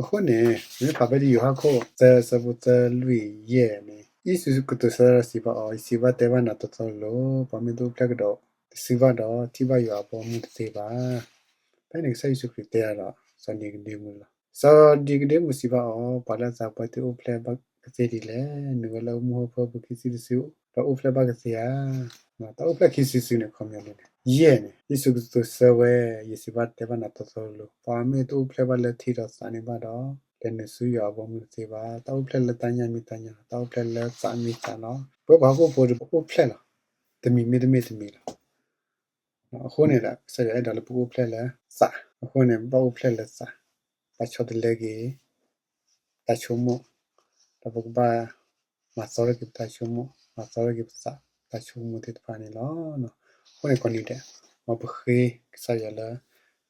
အဃိန့ၣ် မ့ၢ်ဖးဖဲဒ်ယိၤဟၣ်ခိၣ်သၢ ဆၢဖိသၢလွံၢ်ယဲၢ်န့ၣ်, ယ့ၣ်ၡူးကတိၤဆၢတၢ်ဒီးစံးဘၣ်အီၤ, ယစံးဘၣ်တဲဘၣ်နၤတီတီလိၤလိၤ, ပှၤမ့ၢ်တအိၣ်ဖျဲၣ်ကဒီးတစုဘၣ်ဒီး ထံၣ်ဘၣ်ယွၤအဘီအမုၢ်တသ့ဘၣ်. ဖဲန့ၣ်ကစၢ်ယ့ၣ်ၡူးခရံာ်တဲအီၤဒီး စီၤနံၤကဒ့မူလီၤ. စီၤနံၤကဒ့မူစံးဘၣ်အီၤ, ပှၤလၢအသးပှၢ်တ့ၢ်အိၣ်ဖျဲၣ်ဘၣ်ကသ့ဒ်လဲၣ်. နုာ်ဝဲလၢမူဟၢဖၢပူၤခံစုတစု ဒီးအိၣ်ဖျဲၣ်ဘၣ်ကသ့ဧါ. တၢ်အိၣ်ဖျဲၣ်ခံစုတစုန့ၣ် ခီပညီန့ၣ် ယဲၢ်န့ၣ် ယ့ၣ်ၡူးကတိၤဆၢဝဲ, ယစံးဘၣ်တဲဘၣ်နၤတီတီလိၤလိၤ, ပှၤမ့ၢ်တအိၣ်ဖျဲၣ်ဘၣ်လၢထံဒီးသးန့ၣ်ဘၣ်ဒီး လဲၤနုာ်ဆူယွၤအဘီအမုၢ်တသ့ဘၣ်. တၢ်အိၣ်ဖျဲၣ်လၢတၢ်ညၣ်မ့ၢ်တၢ်ညၣ်လီၤ, တၢ်အိၣ်ဖျဲၣ်လၢသးမ့ၢ်သးလီၤ. ပဝဲပှၤဟီၣ်ခိၣ်ဖိဒီးပအိၣ်ဖျဲၣ်လီၤ, တမံၤမ့ၢ်တမ့ၢ်တမံၤလီၤ. အဃိန့ၣ်ဒီး ကစၢ်ယွၤအဲၣ်ဒိးလၢပကအိၣ်ဖျဲၣ်လၢသး, အဃိန့ၣ် ဘၣ်အိၣ်ဖျဲၣ်လၢသး, ဘၣ်ဆီတလဲက့ၤ တၢ်ဆိကမိၣ်, ဒီးပကဘၣ်မၤသီထီၣ်က့ၤပတၢ်ဆိကမိၣ်, မၤသီထီၣ်က့ၤပသး, တၢ်ဆိကမိၣ်သ့ၣ်တဖၣ်န့ၣ်လီၤ. အဃိန့ၣ်ကိးနံၤဒဲး မ်ပဃ့ကစၢ်ယွၤလၢ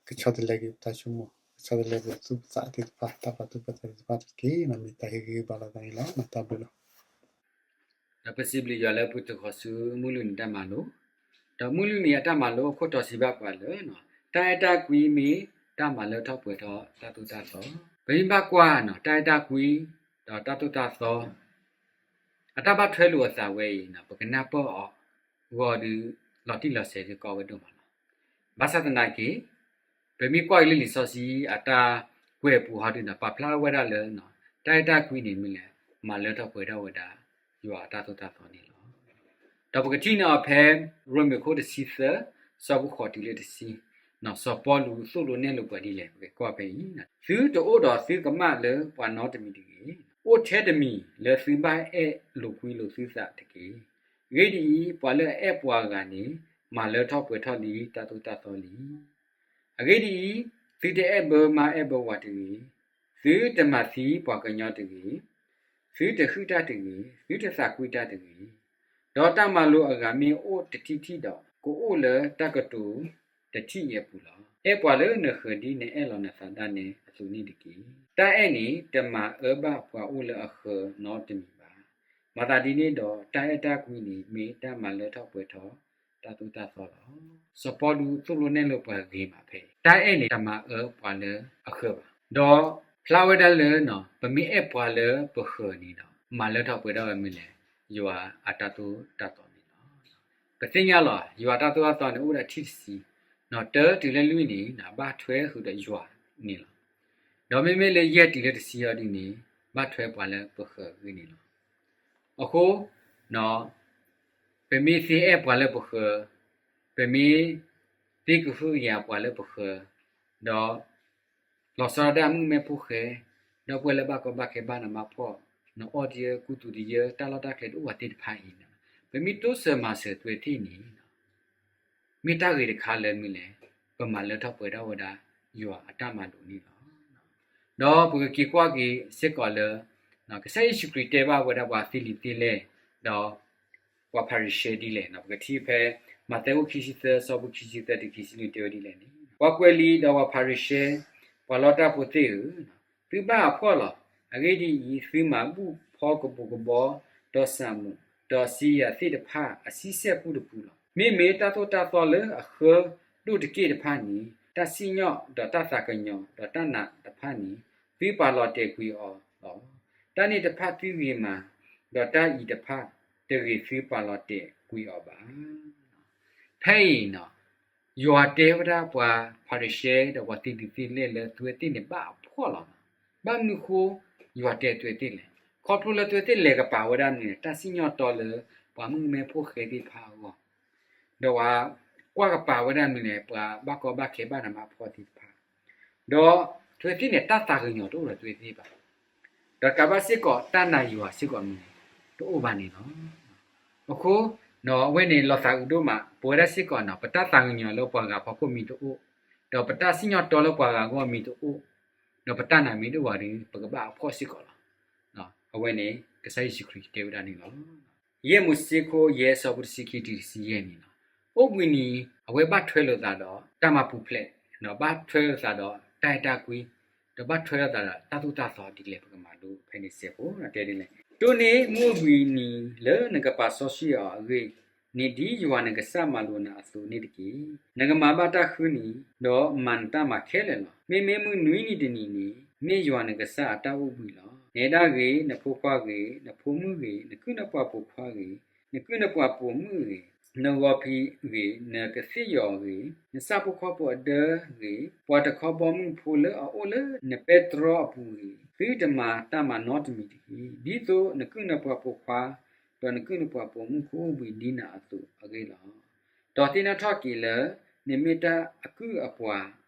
ကဆီတလဲက့ၤပတၢ်ဆိကမိၣ်, ကဆီတလဲပသူၣ်ပသးသ့ၣ်တဖၣ်, တၢ်ပာ်သူၣ်ပာ်သးသ့ၣ်တဖၣ်တက့ၢ်. မ့ၢ်တၢ်ဟ့ၣ်ဂံၢ်ဟ့ၣ်ဘါလိာ်သးန့ၣ်လီၤ. တၢ်ဘျုးလီၤ. ဒီးပစံးဘျုးယွၤလၢပကသဂီၤဆူမုၢ်လွံၢ်နံၤတၢ်မၤလိ, ဒီးမုၢ်လွံၢ်နံၤအတၢ်မၤလိအခိၣ်တီစံးဘၣ်ပှၤလၢ တၢ်အဲၣ်တၢ်ကွံမ့ၢ်တၢ်မၤလၢထီၣ်ပှဲၤထီၣ်တၢ်သိၣ်တၢ်သီ. ပမ့ၢ်ဘၣ်ကွၢ် တၢ်အဲၣ်တၢ်ကွံ ဒီးတၢ်သိၣ်တၢ်သီ အတၢ်ဘၣ်ထွဲလိာ်အသးဝဲအံၤ ပကနၢ်ပၢၢ်အီၤဂီၢ်ဒုး လီၤတံၢ်လီၤဆဲးဒုးကီဝဲဒိၣ်မးလီၤ. ဘၣ်ဆၣ်သနာ်က့ ပမ့ၢ်ကွၢ်က့ၤလၢလံာ်စီဆှံအတၢ်ကွဲးပူၤဟီဒုးန့ၣ် ပာ်ဖျါဝဲဒၣ်လၢ တၢ်အဲၣ်တၢ်ကွံန့ၣ်မ့ၢ်လဲၣ် မၤလၢထီၣ်ပှဲၤထီၣ်ဝဲဒၣ် ယွၤအတၢ်သိၣ်တၢ်သီန့ၣ်လီၤ. ဒီးပကထံၣ်န့ၢ်အီၤဖဲ ရိမ့ၤခိၣ်တဆံသၢ ဆၢဖိဃိးတုၤလၢတဆံ, စီၤပီလူးသိၣ်လိနဲၣ်လိပှၤဒ်လဲၣ် ပကကွၢ်ဖဲအံၤ, သုတအိၣ်ဒီးသုကမၣ်လၢပှၤနီတမံၤတဂ့ၤ, အိၣ်ထဲတမံၤလၢသုဘၣ်အဲၣ်လိာ်ကွံလိာ်သုသးတက့ၢ်. အဂ့ၢ်ဒ်အံၤ, ပှၤလၢအအဲၣ်ပှၤဂၤန့ၣ် မၤလၢထီၣ်ပှဲၤထီၣ်လံတၢ်သိၣ်တၢ်သီလံ. အဂ့ၢ်ဒ်အံၤ, သုတအဲၣ်ဘၢမါအဲၣ်ဘၢဝၤတဂ့ၤ, သုတမၤသံပှၤကညီတဂ့ၤ, သုတဟုၣ်တၢ်တဂ့ၤ, သုတသးကွံတၢ်တဂ့ၤ. ဒီးတၢ်မၤလိာ်အဂၤမ့ၢ်အိၣ်တထံၣ်ထံၣ်ဒီး, ကအိၣ်လၢတၢ်ကတိၤတထံၣ်အံၤအပူၤလီၤ. အဲၣ်ပှၤလၢနဃၢၤ ဒ်နအဲၣ်လီၤနသးဒၣ်နဲအသိးန့ၣ်တက့ၢ်. တၢ်အဲၣ်န့ၣ် တမၤအၢဘၣ်ပှၤအိၣ်လၢအဃၢၤနီတမံၤဘၣ်. မၤသးဒ်န့ၣ်ဒီး တၢ်အဲၣ်တၢ်ကွံန့ၣ် မ့ၢ်တၢ်မၤလၢထီၣ်ပှဲၤထီၣ်တၢ်သိၣ်တၢ်သီလီၤ. စီၤပီလူးသိၣ်လိနဲၣ်လိပှၤဂ့ၤမးဖဲအံၤ, တၢ်အဲၣ်န့ၣ် တမၤအၢပှၤလၢအဃၢၤဘၣ်. ဒီးဖျါဝဲဒၣ်လၢ ပမ့ၢ်အဲၣ်ပှၤလၢပဃၢၤန့ၣ်ဒီး မၤလၢထီၣ်ပှဲၤထီၣ်ဝဲမ့ၢ်လဲၣ်, ယွၤအတၢ်သိၣ်တၢ်သီန့ၣ်လီၤ. ပသ့ၣ်ညါလီၤ ယွၤအတၢ်သိၣ်တၢ်သီန့ၣ် အိၣ်ဒီးထံၣ်တဆံ, တၢတုၤလၢလွံၢ်န့ၣ် ဘၣ်ထွဲဃုာ်ဒီးယွၤန့ၣ်လီၤ. ဒီးမ့မ့ၢ်လၢယဲၢ်တုၤလၢတဆံအီၤဒ်န့ၣ် ဘၣ်ထွဲပှၤလၢပဃၢၤအဂ့ၢ်န့ၣ်လီၤ. အဃိ ပမ့ၢ်သ့အဲၣ်ပှၤလၢပဃၢၤ, ပမ့ၢ်သ့ကဟုကယာ်ပှၤလၢပဃၢၤ, ဒီး လီၤဆီဒၣ်တၢ်မုၣ်ကမဲဖိဃဲ, ဒီပုၢ်ဝဲၢ်လၢဘၣ်ကီဘၣ်ခဲဘၣ်နးဘၣ်ဖှီၣ်, နအီၣ်တယၢ ကူသူတယၢ တၢ်လီၢ်တၢ်ကျဲတအိၣ်ဘၣ်သ့ၣ်တဖၣ်အံၤ, ပမ့ၢ်တိစၢၤမၤစၢၤအဝဲသ့ၣ်န့ၣ် မ့ၢ်တၢ်ဂ့ၤတခါလၢမ့ၢ်လဲၣ်, ပမၤလၢထီၣ်ပှဲၤထီၣ်ဝဲဒၣ်ယွၤအတၢ်မၤလိာ်န့ၣ်လီၤ. ဒီးပကက့ၤကွၢ်က့ၤစ့ၢ်ကီးလၢ ကစၢ်ယ့ၣ်ၡူးခရံာ်တဲဘၣ်ဝဲဒၣ်ပှၤသ့လံာ်သ့လဲၢ် ဒီးပှၤဖၤရံၤၡဲဒ်လဲၣ်န့ၣ် ပကထံၣ်ဖဲ မးသဲအိၣ်ခံဆံသၢ ဆၢဖိခံဆံသၢတုၤခံဆံလွံၢ်တဲဝဲဒ်လဲၣ်န့ၣ်, ပှၤကွဲးလံာ်ဒီးပှၤဖၤရံၤၡဲ, ပှၤလီတၢ်ဖိသ့ၣ်ဧၢ, သုဘၣ်အဖှီၣ်လီၤ. အဂ့ၢ်ဒ်အံၤ, သုမၤဘူၣ်ဖီကပိာ်ကဘီ ဒီးစၤမိၣ်, ဒီးစံယၤသ့ၣ်တဖၣ်အဆံဆဲၣ်ပူတပူလီၤ. မ့မ့ၢ်တၢ်သိၣ်တၢ်သီလၢအဃၢဒိၣ်တက့ၢ်တဖၣ်န့ၣ်, တၢ်စံၣ်ညီၣ်ဒီးတၢ်သးကညီၤဒီးတၢ်နာ်တဖၣ်န့ၣ်, သုပာ်လီၤတဲာ်ကွံာ်အီၤလီၤ. တၢ်န့ၣ်တဖၣ်သုဂ့ၤမး, ဒီးတၢ်အံၤတဖၣ်တဂ့ၤသုပာ်လီၤတဲာ်ကွံာ်အီၤဘၣ်. ဖဲအံၤန့ၣ် ယွၤတဲဝဲဒၣ်ပှၤဖၤရံၤၡဲဒီးပှၤသ့လံာ်သ့လဲၢ်လၢအဝဲသ့ၣ်န့ၣ်ဘၣ်အဖှီၣ်လီၤ. ဘၣ်မနုၤဃိ ယွၤတဲအဝဲသ့ၣ်လဲၣ်. ခီဖျိလၢအဝဲသ့ၣ်လဲၤကပာ်ဝဲဒၣ်မနုၤလဲၣ်, တၢ်စံၣ်ညီၣ်တီလၢပှၤမုၣ်ကမဲဖိဃဲသ့ၣ်တဖၣ်အဂီၢ်, ဒီးပှၤကွၢ်ကပာ်ဝဲဒၣ်မနုၤလဲၣ်, ပှၤဘၣ်ကီဘၣ်ခဲဘၣ်နးဘၣ်ဖှီၣ်သ့ၣ်တဖၣ်, ဒီးအဝဲသ့ၣ်န့ၣ် တၢ်သးကညီၤတအိၣ်ဒီးအဝဲသ့ၣ်ဘၣ်. ဒီးတကးဘၣ်စ့ၢ်ကီး တၢ်နာ်ယွၤစ့ၢ်ကီးမနုၤလဲၣ်, တအိၣ်ဘၣ်န့ၣ်လီၤ. အဃိ အဝဲန့ၣ်လီၤသးအုးဒိၣ်မး, ပဝဲဒၣ်စ့ၢ်ကီးန့ၣ် ပတၢ်သးကညီၤလၢပှၤဂၤဖီခိၣ်မ့ၢ်တအိၣ်, ဒီးပတၢ်စံၣ်ညီၣ်တီလၢပှၤဂၤအဂီၢ်မ့ၢ်တအိၣ်, ဒီးပတၢ်နာ်မ့ၢ်တအိၣ်ဘၣ်ဒီး ပကဘၣ်အဖှီၣ်စ့ၢ်ကီးလီၤ. အဝဲန့ၣ် ကစၢ်ယ့ၣ်ၡူးခရံာ်တဲဝဲဒၣ်န့ၣ်လီၤ. ယဲၢ်မိၤၡ့ခိၣ်ယဲၢ် ဆၢဖိတဆံခံတုၤတဆံယဲၢ်န့ၣ်လီၤ. အိၣ်ဘှံးနံၤ အဝဲဘၣ်ထွဲလိာ်သးဒီးတၢ်မၤပူၤဖျဲး, ဒီးဘၣ်ထွဲလိာ်သးဒီးတၢ်အဲၣ်တၢ်ကွံ, ဒီးဘၣ်ထွဲလိာ်သးဒီးတၢ်သိၣ်တၢ်သီဒ်လဲၣ် ပကမၤလိဖဲန့ၣ်စဲးဖိ တဲဒ်လဲၣ်. တိၢ်န့ၢ်မုၢ်အိၣ်ဘှံးနံၤလၢနကပာ်စီဆှံအီၤအဂ့ၢ်န့ၣ် ဒ်ယွၤနကစၢ်မၤလိာ်နၤအသိးန့ၣ်တက့ၢ်. နကမၤဘၣ်တၢ်ဃုနံၤ, ဒီးမၤနတၢ်မၤခဲလၢာ်လီၤ. မ့မ့ၢ်မုၢ်နွံနံၤတနံၤန့ၣ် မ့ၢ်ယွၤနကစၢ်အတၢ်အိၣ်ဘှံးလီၤ. နအဲၣ်ဒၣ်ဂ့ၤ, နဖိခွါဂ့ၤ, နဖိမုၣ်ဂ့ၤ, နကုၢ်နပှၤပိာ်ခွါဂ့ၤ, နကုၢ်နပှၤပိာ်မုၣ်ဂ့ၤ, နဂီၤဖံးဂ့ၤ, နကသ့ၣ်ယီၤဂ့ၤ, နဆၣ်ဖိကီၢ်ဖိအဒၢဂ့ၤ, ပှၤတခီဘီမုၢ်ဖိလၢအအိၣ်လၢနပဲတြီအပူၤဂ့ၤ, သုတမၤတၢ်မၤနီတမံၤတဂ့ၤ, ဒ်သိးနကုၢ်နပှၤပိာ်ခွါ ဒီးနကုၢ်နပှၤပိာ်မုၣ်ကအိၣ်ဘှံးဒ်နၤအသိးအဂ့ၢ်လီၤ. ဒီးသ့ၣ်နီၣ်ထီၣ်က့ၤလၢ နမ့ၢ်တၢ်အကုၢ်အပှၤ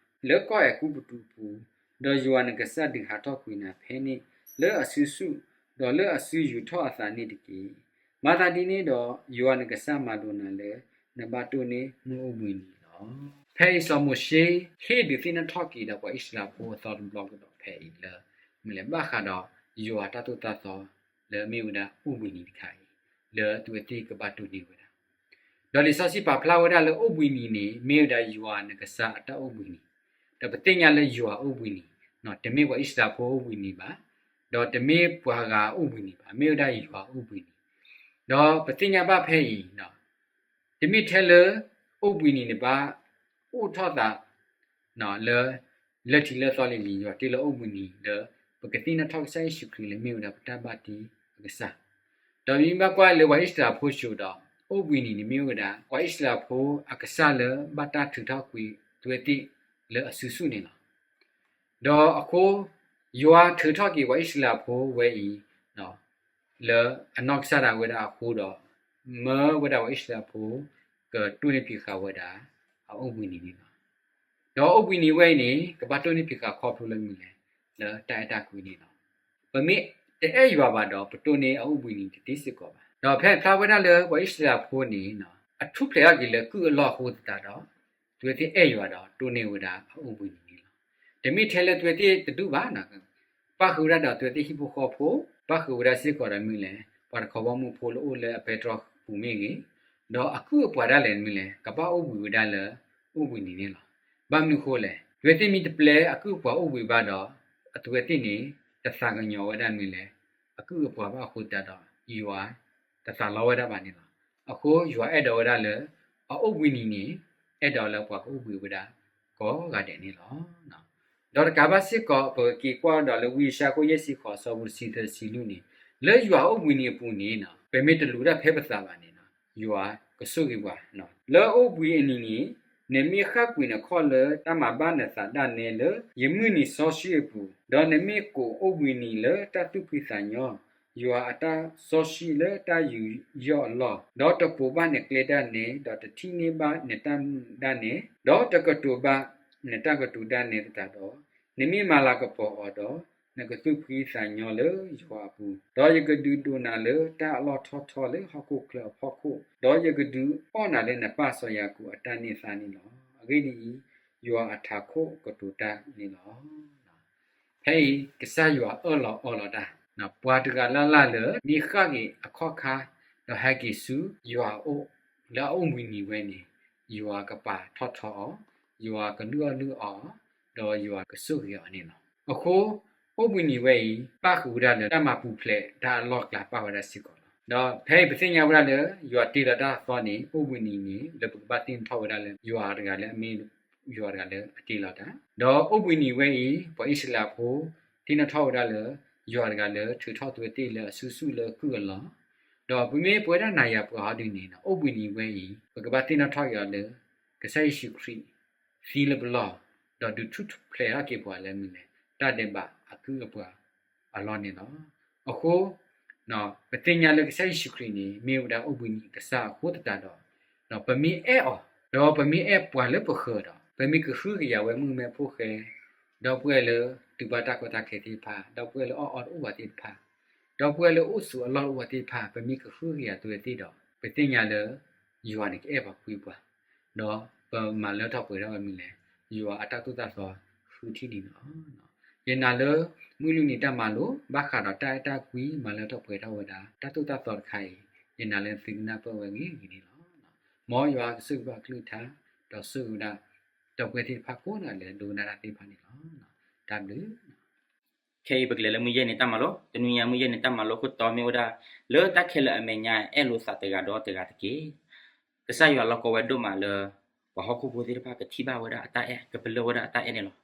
လၢကီၢ်အဲၤကူပတူးအပူၤ, ဒီးယွၤနကစၢ်ဒုးဟးထီၣ်ကွံာ်နၤဖဲန့ၣ် လၢအစုဆူၣ်, ဒီးလၢအစုယူၤထီၣ်အသးန့ၣ်တက့ၢ်. မၤသးဒ်န့ၣ်ဒီး ယွၤနကစၢ်မၤလိာ်နၤလၢ နဘၣ်တိၢ်န့ၢ်မုၢ်အိၣ်ဘှံးနံၤလီၤ. ဖဲအံၤစီၤမိၤၡ့ ဟ့ၣ်ဒုးသ့ၣ်နီၣ်ထီၣ်က့ၤဒီးပှၤအံၣ်စရ့လးဖိအသီတဘျီကဒီးဖဲအံၤ လၢမ့ၢ်လဲၤဘၣ်ဃးဒီးယွၤတၢ်သိၣ်တၢ်သီ လၢမ့ၢ်ဝဲဒၣ်အိၣ်ဘှံးနံၤတခါအံၤ လၢအဝဲသ့ၣ်ကဘၣ်တိၢ်န့ၢ်ဝဲဒၣ် ဒီးလံာ်စီဆှံပာ်ဖျါဝဲဒၣ်လၢအိၣ်ဘှံးနံၤန့ၣ် မ့ၢ်ဝဲဒၣ်ယွၤနကစၢ်အတၢ်အိၣ်ဘှံးနံၤ, ဒီးပသ့ၣ်ညါလၢယွၤအိၣ်ဘှံးနံၤ, တမ့ၢ်ပှၤအံၣ်စရ့လးဖိအိၣ်ဘှံးနံၤဘၣ်, ဒီးတမ့ၢ်ပှၤဂၤအိၣ်ဘှံးနံၤဘၣ်, မ့ၢ်ဝဲဒၣ်ယွၤအိၣ်ဘှံးနံၤ. ဒီးပသ့ၣ်ညါဘၣ်ဖဲအံၤ, တမ့ၢ်ထဲလၢအိၣ်ဘှံးနံၤန့ၣ်ဘၣ် အိၣ်ထီၣ်သး လၢ လၢထံးလၢသီလံၤလံၤ ယွၤတ့လီၤအိၣ်ဘှံးနံၤလၢ ပကသ့ၣ်နီၣ်ထီၣ်ကစၢ်ယ့ၣ်ၡူးခရံာ်လၢမ့ၢ်ဝဲဒၣ်ပတၢ်ဘၣ်တ့အကစၢ်, ဒီးမ့ၢ်ဘၣ်ကွၢ်လၢပှၤအံၣ်စရ့လးဖိစိၤဒီး အိၣ်ဘှံးနံၤန့ၣ်မ့ၢ်ဝဲဒၣ် ပှၤအံၣ်စရ့လးဖိအကစၢ်လၢဘၣ်တၢ်ထုးထီၣ်ကွံာ်အဝဲသ့ၣ်လၢအစုဆူၣ်န့ၣ်လီၤ. ဒီးအဃိ ယွၤထုးထီၣ်က့ၤပှၤအံၣ်စရ့လးဖိဝဲအံၤ လၢအနီၢ်ကစၢ်ဒၣ်ဝဲဒၣ်အဃိဒီး မၢဝဲဒၣ်ပှၤအံၣ်စရ့လးဖိ ကတိၢ်န့ၢ်ဖံးဃာ်ဝဲဒၣ် အအိၣ်ဘှံးနံၤန့ၣ်လီၤ. ဒီးအိၣ်ဘှံးနံၤဝဲအံၤန့ၣ် ကဘၣ်တိၢ်န့ၢ်ဖံးဃာ်ခီဖျိလၢမနုၤလဲၣ်, လၢတၢ်အဲၣ်တၢ်ကွံန့ၣ်လီၤ. ပမ့ၢ်တအဲၣ်ယွၤဘၣ်ဒီး ပတိၢ်န့ၢ်အအိၣ်ဘှံးနံၤတသ့စ့ၢ်ကီးဘၣ်. ဒီးဖဲဖျါဝဲဒၣ်လၢပှၤအံၣ်စရ့လးဖိန့ၣ် အထူၣ်ဖျဲးထီၣ်က့ၤလၢကုၢ်အလီၢ်အဃိသတးဒီး သုဝဲသ့ၣ်အဲၣ်ယွၤဒီးတိၢ်န့ၢ်ဝဲဒၣ်အအိၣ်ဘှံးနံၤန့ၣ်လီၤ. တမ့ၢ်ထဲလၢသုဝဲသ့ၣ်တဒူၣ်ဘၣ်, ပၣ်ဃုာ်ဝဲဒၣ်ဒီးသုဝဲသ့ၣ်ဟံၣ်ဖိဃီဖိ, ပၣ်ဃုာ်ဝဲဒၣ်စ့ၢ်ကီးဒီးမနုၤလဲၣ်, ပှၤတခီဘီမုၢ်ဖိလၢအိၣ်လၢအပဲတြီပူၤမ့ၢ်ဂ့ၤ, ဒီးအကုၢ်အပှၤဒၣ်လဲာ်မနုၤလဲၣ် ကဘၣ်အိၣ်ဘှံးဝဲဒၣ်လၢအိၣ်ဘှံးနံၤန့ၣ်လီၤ. ဘၣ်မနုၤအဃိလဲၣ်, သုဝဲသ့ၣ်မ့ၢ်တပျဲအကုၢ်အပှၤအိၣ်ဘှံးဘၣ်ဒီး အသုဝဲသ့ၣ်န့ၣ် တသးကညီၤဝဲဒၣ်မနုၤလဲၣ်, အကုၢ်အပှၤဘၣ်အဃိသတးဒီး ယွၤတသးလီဝဲဒၣ်ဘၣ်န့ၣ်လီၤ. အဃိယွၤအဲၣ်ဒိးဝဲဒၣ်လၢ အအိၣ်ဘှံးနံၤန့ၣ် အဲၣ်ဒိးလၢပှၤကအိၣ်ဘှံးဝဲဒၣ်ကိးဂၤဒဲးန့ၣ်လီၤ. ဒီးတကးဘၣ်စ့ၢ်ကီး ပကက့ၤကွၢ်ဒီးလၢဝံယၡါယၤအခိၣ်ယဲၢ်ဆံဃိး အဆၢဖိတဆံသၢတဆံလွံၢ်န့ၣ်, လၢယွၤအအိၣ်ဘှံးနံၤအပူၤန့ၣ် ပမ့ၢ်တလူၤတၢ်ဖဲပသးဘၣ်န့ၣ် ယွၤကဆိၣ်ဂ့ၤပှၤ လၢအအိၣ်ဘှံးအနံၤန့ၣ် နမ့ၢ်ဃၣ်ကွံာ်နခီၣ်လၢတၢ်မၤဘၣ်နသးဒၣ်နဲလၢ ယမုၢ်နံၤစီဆှံအပူၤ, ဒီးနမ့ၢ်ကိးအိၣ်ဘှံးနံၤလၢတၢ်သူၣ်ဖှံသးညီ, ယွၤအတၢ်စီဆှံလၢတၢ်ယူးယီၣ်အလီၢ်, ဒီးတပိာ်ဘၣ်နကျဲဒၣ်နဲ, ဒီးတထံၣ်န့ၢ်ဘၣ်နတၢ်မုာ်ဒၣ်နဲ, ဒီးတကတိၤဘၣ်နတၢ်ကတိၤဒၣ်နဲသတးဒီး, နမ့ၢ်မၤလၤကပီၤအီၤဒီး နကသူၣ်ဖှံသးညီလၢယွၤအပူၤ, ဒီးယကဒုးဒိးနၤလၢတၢ်အလီၢ်ထီၣ်ထီလၢဟီၣ်ခိၣ်ချၢအဖီခိၣ်, ဒီးယကဒုးအီၣ်နၤလၢနပၢ်စီၤယၤကိာ်အတၢ်န့ၢ်သါန့ၣ်လီၤ. အဂ့ၢ်ဒ်အံၤ, ယွၤအထးခိၣ်ကတိၤတၢ်န့ၣ်လီၤ. ဖဲအံၤကစၢ်ယွၤအၢၣ်လီၤအီလီၤတၢ်, ပှၤတဂၤလၢ်လၢ်လၢ မ့ၢ်ဃၣ်က့ၤအခီၣ်ခါ ဒီးဟဲက့ၤဆူယွၤအအိၣ် လၢအအိၣ်ဘှံးနံၤဝဲန့ၣ်, ယွၤကပာ်ထီၣ်ထီအီၤ, ယွၤကလုၢ်အီၣ်လုၢ်အီအီၤ, ဒီးယွၤကဆိၣ်ဂ့ၤအီၤန့ၣ်လီၤ. အဃိ အိၣ်ဘှံးနံၤဝဲအံၤ ပၣ်ဃုာ်ဝဲဒၣ်လၢတၢ်မၤပူၤဖျဲးတၢ်အလီၢ်အကျဲပာ်ဝဲဒၣ်စ့ၢ်ကီးလီၤ. ဒီးဖဲအံၤပသ့ၣ်ညါဝဲဒၣ်လၢ ယွၤတ့လီၤတၢ်အသီန့ၣ် အိၣ်ဘှံးနံၤန့ၣ် လၢပကဘၣ်သ့ၣ်နီၣ်ထီၣ်ဝဲဒၣ်လၢ ယွၤတဂၤလၢအမ့ၢ်ယွၤတဂၤလၢအတ့လီၤတၢ်, ဒီးအိၣ်ဘှံးနံၤဝဲအံၤ ပှၤအံၣ်စရ့လးဖိ သ့ၣ်နီၣ်ထီၣ်ဝဲဒၣ်လၢ ယွၤတဂၤလၢထုးထီၣ်သုဝဲသ့ၣ်လၢအစုဆူၣ်လၢကုၢ်အလီၢ်, ဒီးပမ့ၢ်ပဝဲဒၣ်နၤယၤပှၤဟီဒုန့ၣ် အိၣ်ဘှံးနံၤဝဲအံၤ ပကဘၣ်သ့ၣ်နီၣ်ထီၣ်က့ၤအီၤလၢ ကစၢ်ယ့ၣ်ၡူးခရံာ် သံလၢပလီၢ်, ဒီးဒုးထူၣ်ဖျဲးထီၣ်က့ၤပှၤလၢမနုၤလဲၣ်, တၢ်ဒဲးဘးအကုၢ်အပှၤအလီၢ်န့ၣ်လီၤ. အဃိ ပသ့ၣ်ညါလၢကစၢ်ယ့ၣ်ၡူးခရံာ်န့ၣ် မ့ၢ်ဝဲဒၣ်အိၣ်ဘှံးနံၤအကစၢ်အဃိသတးဒီး, ဒီးပမ့ၢ်အဲၣ်အီၤ, ဒီးပမ့ၢ်အဲၣ်ပှၤလၢပဃၢၤဒီး ပမ့ၢ်ကဟုကယာ်ဝဲမုၣ်ကမဲဖိဃဲ, ဒီပုၢ်ဝဲၢ်လၢတူၢ်ဘၣ်တၢ်ကီတၢ်ခဲသ့ၣ်တဖၣ်, ဒီပုၢ်ဝဲၢ်လၢအီၣ်အီတအိၣ်ဘၣ်သ့ၣ်တဖၣ်, ဒီပုၢ်ဝဲၢ်လၢအိၣ်ဆိးအလီၢ်တအိၣ်ဘၣ်သ့ၣ်တဖၣ် ပမ့ၢ်ကဟုကယာ်သုဝဲသ့ၣ်ဒီး ပသ့ၣ်ညါလၢ ယွၤန့ၣ်ကအဲၣ်ပှၤကွံပှၤ, ဒီးပမၤလၢထီၣ်ပှဲၤထီၣ်ဝဲမနုၤလဲၣ်, ယွၤအတၢ်သိၣ်တၢ်သီဃုထံၣ်န့ၣ်လီၤ. ယနာ်လၢ မုၢ်လွံၢ်နံၤတၢ်မၤလိ ဘၣ်ဃးဒီးတၢ်အဲၣ်တၢ်ကွံ မၤလၢထီၣ်ပှဲၤထီၣ်ဝဲဒၣ် တၢ်သိၣ်တၢ်သီတခါအံၤ ယနာ်လၢသုကနၢ်ပၢၢ်ဝဲဂ့ၤဂ့ၤန့ၣ်လီၤ. မ်ယွၤကဆိၣ်ဂ့ၤဘၣ်အကလုၢ်ကထါ, ဒီးဆိၣ်ဂ့ၤဝဲဒၣ် ဒီပုၢ်ဝဲၢ်သ့ၣ်တဖၣ်ကိးဂၤဒဲးလၢဒိကနၣ်တၢ်သ့ၣ်တဖၣ်န့ၣ်လီၤ. တၢ်ဘျုး ခဲအံၤပကလဲၤလၢမုၢ်ယဲၢ်နံၤတၢ်မၤလိ, တနွံညါမုၢ်ယဲၢ်နံၤတၢ်မၤလိခိၣ်တီမ့ၢ်ဝဲဒၣ် လၢတၢ်ခဲလၢာ်အမဲာ်ညါ အဲၣ်လိာ်သးတဂၤဒီးတဂၤတက့ၢ်. ကစၢ်ယွၤလီၢ်ကဝီၤဝဲဒိၣ်မးလၢ ပှၤဟီၣ်ခိၣ်ဖိသ့ၣ်တဖၣ်ကထံၣ်ဘၣ်ဝဲဒၣ်အတၢ်အဲၣ် ကပလၢၢ်ဝဲဒၣ်အတၢ်အဲၣ်န့ၣ်လီၤ.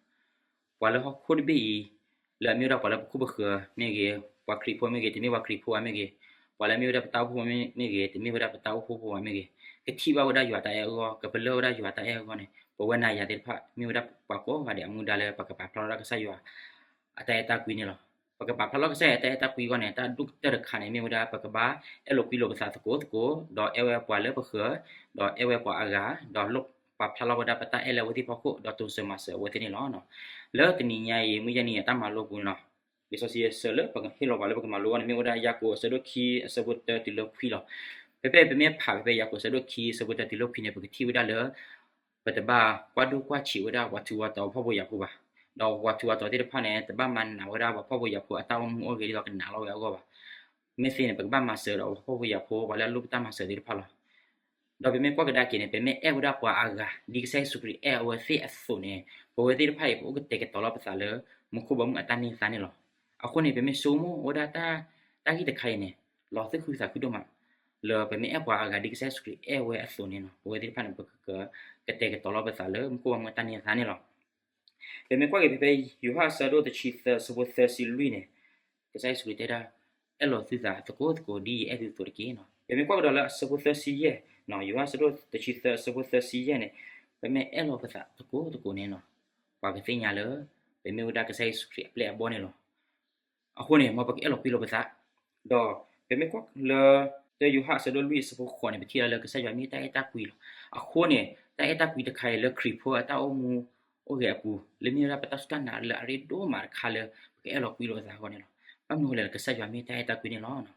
ပှၤလၢဟီၣ်ခိၣ်တဘ့ၣ်အံၤ လၢအမ့ၢ်ဝဲဒၣ်ပှၤလၢပခိၣ်ပဃၢၤမ့ၢ်ဂ့ၤ, ပှၤခရံာ်ဖိမ့ၢ်ဂ့ၤ, တမ့ၢ်ပှၤခရံာ်ဖိဘၣ်မ့ၢ်ဂ့ၤ, ပှၤလၢအမ့ၢ်ဝဲဒၣ်ပတၢ်အိၣ်ဖှိၣ်ဖိမ့ၢ်ဂ့ၤ, တမ့ၢ်ဝဲဒၣ်ပတၢ်အိၣ်ဖှိၣ်ဖိဘၣ်မ့ၢ်ဂ့ၤ, ကထံၣ်ဘၣ်ဝဲဒၣ်ယွၤတၢ်အဲၣ်အဂီၢ်, ကပလၢၢ်ဝဲဒၣ်ယွၤတၢ်အဲၣ်အဂီၢ်န့ၣ် ပဝဲနၤယၤသ့ၣ်တဖၣ် မ့ၢ်ဝဲဒၣ်ပှၤကိးဂၤဒဲးအမူဒါလၢ ပကပာ်ဖျါထီၣ်ဒၣ်ကစၢ်ယွၤ အတၢ်အဲၣ်တၢ်ကွံန့ၣ်လီၤ. ပကပာ်ဖျါထီၣ်ကစၢ်ယွၤအတၢ်အဲၣ်တၢ်ကွံအဂီၢ်န့ၣ် တၢ်ဒိၣ်ကတၢၢ်တခါန့ၣ် မ့ၢ်ဝဲဒၣ်ပကဘၣ်အဲၣ်လိာ်ကွံလိာ်ပသးသကိးသကိး, ဒီးအဲၣ်ဝဲပှၤလၢပဃၢၤ, ဒီးအဲၣ်ဝဲပှၤအဂၤ, ဒီးလိၣ်ပာ်ဖျါလီၤဝဲဒၣ်ပတၢ်အဲၣ်လၢအဝဲသ့ၣ်ဖီခိၣ်, ဒီးတိစၢၤမၤစၢၤအဝဲသ့ၣ်န့ၣ်လီၤ. လၢတနံၤညါအံၤ မုၢ်ယဲၢ်နံၤအတၢ်မၤလိပူၤန့ၣ်လီၤ. လံာ်စီဆှံအဆၢလၢပကဟ့ၣ်လီၤပှၤလၢပကမၤလိအဂီၢ်န့ၣ် မ့ၢ်ဝဲဒၣ်ယၤကိာ်အဆၢဒိၣ်ခံ အဆၢဖိတၢတုၤလၢခွံလီၤ. ဖဲဖဲပမ့ၢ်ဖးဖဲဖဲယၤကိာ်အဆၢဒိၣ်ခံ အဆၢဖိတၢတုၤလၢခွံန့ၣ် ပကထံၣ်ဝဲဒၣ်လၢ ပတဘၣ်ကွၢ်ဒိၣ်ကွၢ်ဆံးဝဲဒၣ်ပှၤထူးပှၤတီၤပှၤဖှီၣ်ဖိယာ်ဖိဘၣ်. ဒီးပှၤထူးပှၤတီၤသ့ၣ်တဖၣ်န့ၣ် တဘၣ်မၤနးဝဲဒၣ်ပှၤဖှီၣ်ဖိယာ်ဖိအတၢ်အိၣ်မူအိၣ်ဂဲၤဒ်သိးကနာ်လီၤဝဲအဂီၢ်ဘၣ်. မ့ၢ်သ့န့ၣ် ပကဘၣ်မၤစၢၤဒီးပှၤဖှီၣ်ဖိယာ်ဖိ ပှၤလၢအလိၣ်ပတၢ်မၤစၢၤသ့ၣ်တဖၣ်လီၤ. ဒီးပမ့ၢ်ကွၢ်ကဒါက့ၤန့ၣ် ပမ့ၢ်အဲၣ်ဝဲဒၣ်ပှၤအဂၤ ဒ်ကစၢ်ယ့ၣ်ၡူးခရံာ်အဲၣ်အဝဲသ့ၣ်အသိးန့ၣ် ပဝဲသ့ၣ်တဖၣ်အံၤ ပအိၣ်ကတဲာ်ကတီၤလီၤပသးလၢ မူခိၣ်ဘီမုၢ်အတၢ်န့ၢ်သါန့ၣ်လီၤ. အဃိန့ၣ် ပမ့ၢ်ဆိကမိၣ်ဝဲဒၣ်တၢ်ဂ့ၢ်တခါအံၤန့ၣ် လီၤသူၣ်ခုသးခုဒိၣ်မး, လၢပမ့ၢ်အဲၣ်ပှၤအဂၤဒ်ကစၢ်ယ့ၣ်ၡူးခရံာ်အဲၣ်ဝဲအသိးန့ၣ်လီၤ. ပဝဲသ့ၣ်တဖၣ်န့ၣ် ပကကတဲာ်ကတီၤလီၤပသးလၢမူခိၣ်ဘီမုၢ်တၢ်န့ၢ်သါန့ၣ်လီၤ. ပမ့ၢ်ကွၢ်က့ၤဖဲ ဖဲယိၤဟၣ်အဆၢဒိၣ်တဆံသၢ အဆၢဖိသၢဆံလွံၢ်န့ၣ်, ကစၢ်ယ့ၣ်ၡူးခရံာ်တဲဒၣ်, အဲၣ်လီၤသုသးသကိးသကိး ဒ်ယအဲၣ်သုအသိးတက့ၢ်. ပမ့ၢ်ကွၢ်ကဒီးလၢအဆၢဖိသၢဆံယဲၢ်, ယိၤဟၣ်အဆၢဒိၣ်တဆံသၢ အဆၢဖိသၢဆံယဲၢ်န့ၣ်, ပမ့ၢ်အဲၣ်လီၤပသးသကိးသကိးန့ၣ်လီၤ, ပှၤကသ့ၣ်ညါလၢ ပမ့ၢ်ဝဲဒၣ်ကစၢ်ယ့ၣ်ၡူးခရံာ်အပျဲၢ်အဘီၣ်န့ၣ်လီၤ. အဃိန့ၣ် မ်ပကအဲၣ်လီၤကွံာ်လီၤပသး, ဒီးပမ့ၢ်ကွၢ်လၢ တၢယိၤဟၣ်အဆၢဒိၣ်လွံၢ်အဆၢဖိဃိးန့ၣ် ပထံၣ်ဒၣ်လၢကစၢ်ယွၤမ့ၢ်တၢ်အဲၣ်တၢ်ကွံလီၤ. အဃိန့ၣ် တၢ်အဲၣ်တၢ်ကွံတခါအံၤလၢခရံာ်ဖိအတၢ်အိၣ်မူအိၣ်ဂဲၤအပူၤ လၢမ့ၢ်ဝဲဒၣ်ပတၢ်စူၢ်တၢ်နာ်လၢအရ့ဒိၣ်မးတခါလၢ ပကအဲၣ်လီၤကွံာ်လီၤပသးအဂီၢ်န့ၣ်လီၤ. ဘၣ်မနုၤအဃိလဲၣ် ကစၢ်ယွၤမ့ၢ်တၢ်အဲၣ်တၢ်ကွံန့ၣ်လီၤ.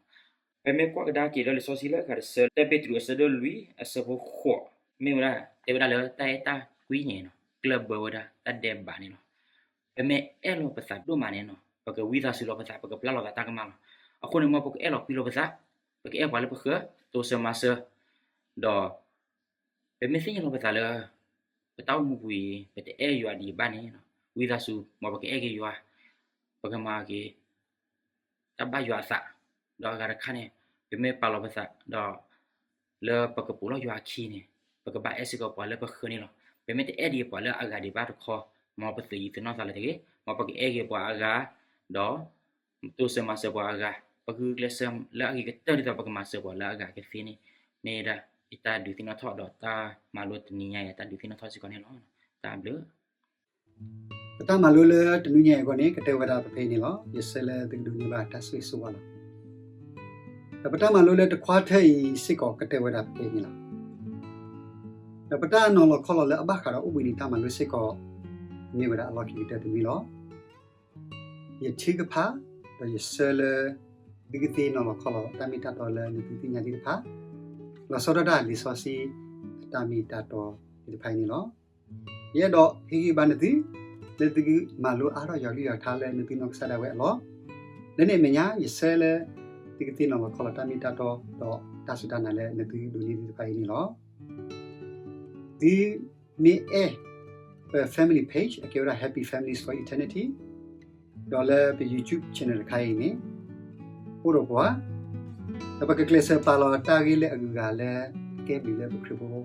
ပမ့ၢ်ကွၢ်ကဒါက့ၤလၢလံာ်စီဆှံလၢအဂၤတဆၢ တၢပ့းတရူးအဆၢဒိၣ်လွံၢ်အဆၢဖိဃိး မ့ၢ်ဝဲဒၣ် တဲဝဲဒၣ်လၢတၢ်အဲၣ်တၢ်ကွံန့ၣ် ကျၢၢ်ဘၢဝဲဒၣ်တၢ်ဒဲးဘးန့ၣ်လီၤ. ပမ့ၢ်အဲၣ်လီၤပသးဒိၣ်မးန့ၣ်လီၤ ပကဝံသးစူၤလီၤပသး ပကပျၢ်လီၤသးတၢ်ကမၣ်လီၤ. အဃိန့ၣ် မ်ပကအဲၣ်လီၤကွံာ်လီၤပသး, ပကအဲၣ်ပှၤလၢပဃၢၤ, တိစၢၤမၤစၢၤ, ဒီး ပမ့ၢ်သ့ၣ်ညါလီၤပသးလၢ ပတၢ်အိၣ်မူပူၤအံၤ ပတအဲၣ်ယွၤဒံးဘၣ်န့ၣ်, ဝံသးစူၤ မ်ပကအဲၣ်က့ၤယွၤ, ပကမၤက့ၤ တၢ်ဘၣ်ယွၤအသး, ဒီးအဂၤတခါန့ၣ် ပမ့ၢ်ပာ်လီၤပသးဒီး လၢပကပိာ်လီၤယွၤအခံန့ၣ် ပကဘၣ်အဲၣ်စ့ၢ်ကီးပှၤလၢပဃၢၤန့ၣ်လီၤ. ပမ့ၢ်တအဲၣ်ဒံးပှၤလၢအဂၤဒံးဘၣ်တခီ, မ်ပသုးယံၤသနီၣ်သးလၢတဂ့ၤ, မ်ပကအဲၣ်က့ၤပှၤအဂၤ, ဒီး တိစၢၤမၤစၢၤပှၤအဂၤ, ပဂုာ်ကျဲးစၢးလၢအဂ့ၤကတၢၢ်ဒ်သိး ပကမၤစၢၤပှၤလၢအဂၤကသ့န့ၣ်, မ့ၢ်ဒၣ်ယတၢ်ဒုးသ့ၣ်နီၣ်ထီၣ်ဒီးတၢ်မၤလိတနံၤညါအံၤ တၢ်ဒုးသ့ၣ်နီၣ်ထီၣ်စ့ၢ်ကီးန့ၣ်လီၤ. တၢ်ဘျုး ပတၢ်မၤလိလၢတနွံညါအံၤအဂီၢ်န့ၣ် ကတၢၢ်ဝဲဒၣ်ဖဲဖဲအံၤန့ၣ်လီၤ. ယဆၢလၢသုကဒိးန့ၢ်ဘၣ်တၢ်ဆိၣ်ဂ့ၤဆိၣ်ဝါလီၤ. ဒီးပတၢ်မၤလိလၢတခွါထၢအံၤစ့ၢ်ကီး ကတၢၢ်ဝဲဒၣ်ဖဲဖဲအံၤန့ၣ်လီၤ. ဒီးပတၢ်နီၤလီၤခီလီၤလၢအဘၣ်ဃးဒီးအိၣ်ဘှံးနံၤတၢ်မၤလိစ့ၢ်ကီး မ့ၢ်ဝဲဒၣ်အလီၢ်ခံကတၢၢ်တနွံလီၤ. ယထံၣ်ကဖၣ်, ဒီးယဆၢလၢ သုကသ့နီၤလီၤခီလီၤ တၢ်မ့ၢ်တၢ်တီလၢနသုသ့ၣ်ညါသ့ၣ်တဖၣ်, လီၤဆီဒၣ်တၢ်လံာ်စီဆှံ အတၢ်မ့ၢ်တၢ်တီသ့ၣ်တဖၣ်အံၤန့ၣ်လီၤ. ယအဲၣ်ဒိးဟ့ၣ်ဂံၢ်ဘါနသု လၢသုကမၤလိအါထီၣ်ယွၤကလုၢ်ယွၤကထါလၢနသုနီၢ်ကစၢ်ဒၣ်ဝဲအလီၢ်. လၢန့ၣ်အမဲာ်ညါ ယဆၢလၢ သုကသ့နီၤလီၤခီလီၤတၢ်မ့ၢ်တၢ်တီ ဒီးတၢ်စူၢ်တၢ်နာ်လၢနသုဒိးန့ၢ်သ့ၣ်တဖၣ်အံၤန့ၣ်လီၤ. သုမ့ၢ်အဲၣ် ပ family page အကဲဝဲဒၣ် Happy Families for Eternity ဒီးလၢပ YouTube channel တခါအံၤန့ၣ် အိၣ်ဒီးပှၤ, ဒီးပကကျဲးစၢးပာ်လီၤတၢ်ဂ့ၢ်လၢအဂုၤအဂၤလၢ ကဲဘျုးလၢပခရံာ်ဖိ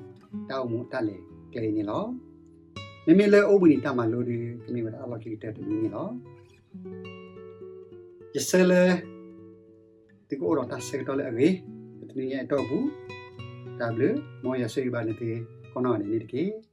တၢ်အိၣ်မူတၢ်လဲၤကျဲအံၤန့ၣ်လီၤ. မ့မ့ၢ်လၢအိၣ်ဘှံးနံၤတၢ်မၤလိဒီး ကမ့ၢ်ဝဲဒၣ်အလီၢ်ခံကတၢၢ်တနွံန့ၣ်လီၤ. ယဆၢလၢ သုကအိၣ်ဒီးတၢ်ဆၢကတီၢ်လၢအဂ့ၤ လၢတနွံညါအတီၢ်အပူၤ, တၢ်ဘျုး, မ်ယွၤဆိၣ်ဂ့ၤဘၣ်နသုကိးနီၢ်ဂၤဒဲးန့ၣ်တက့ၢ်.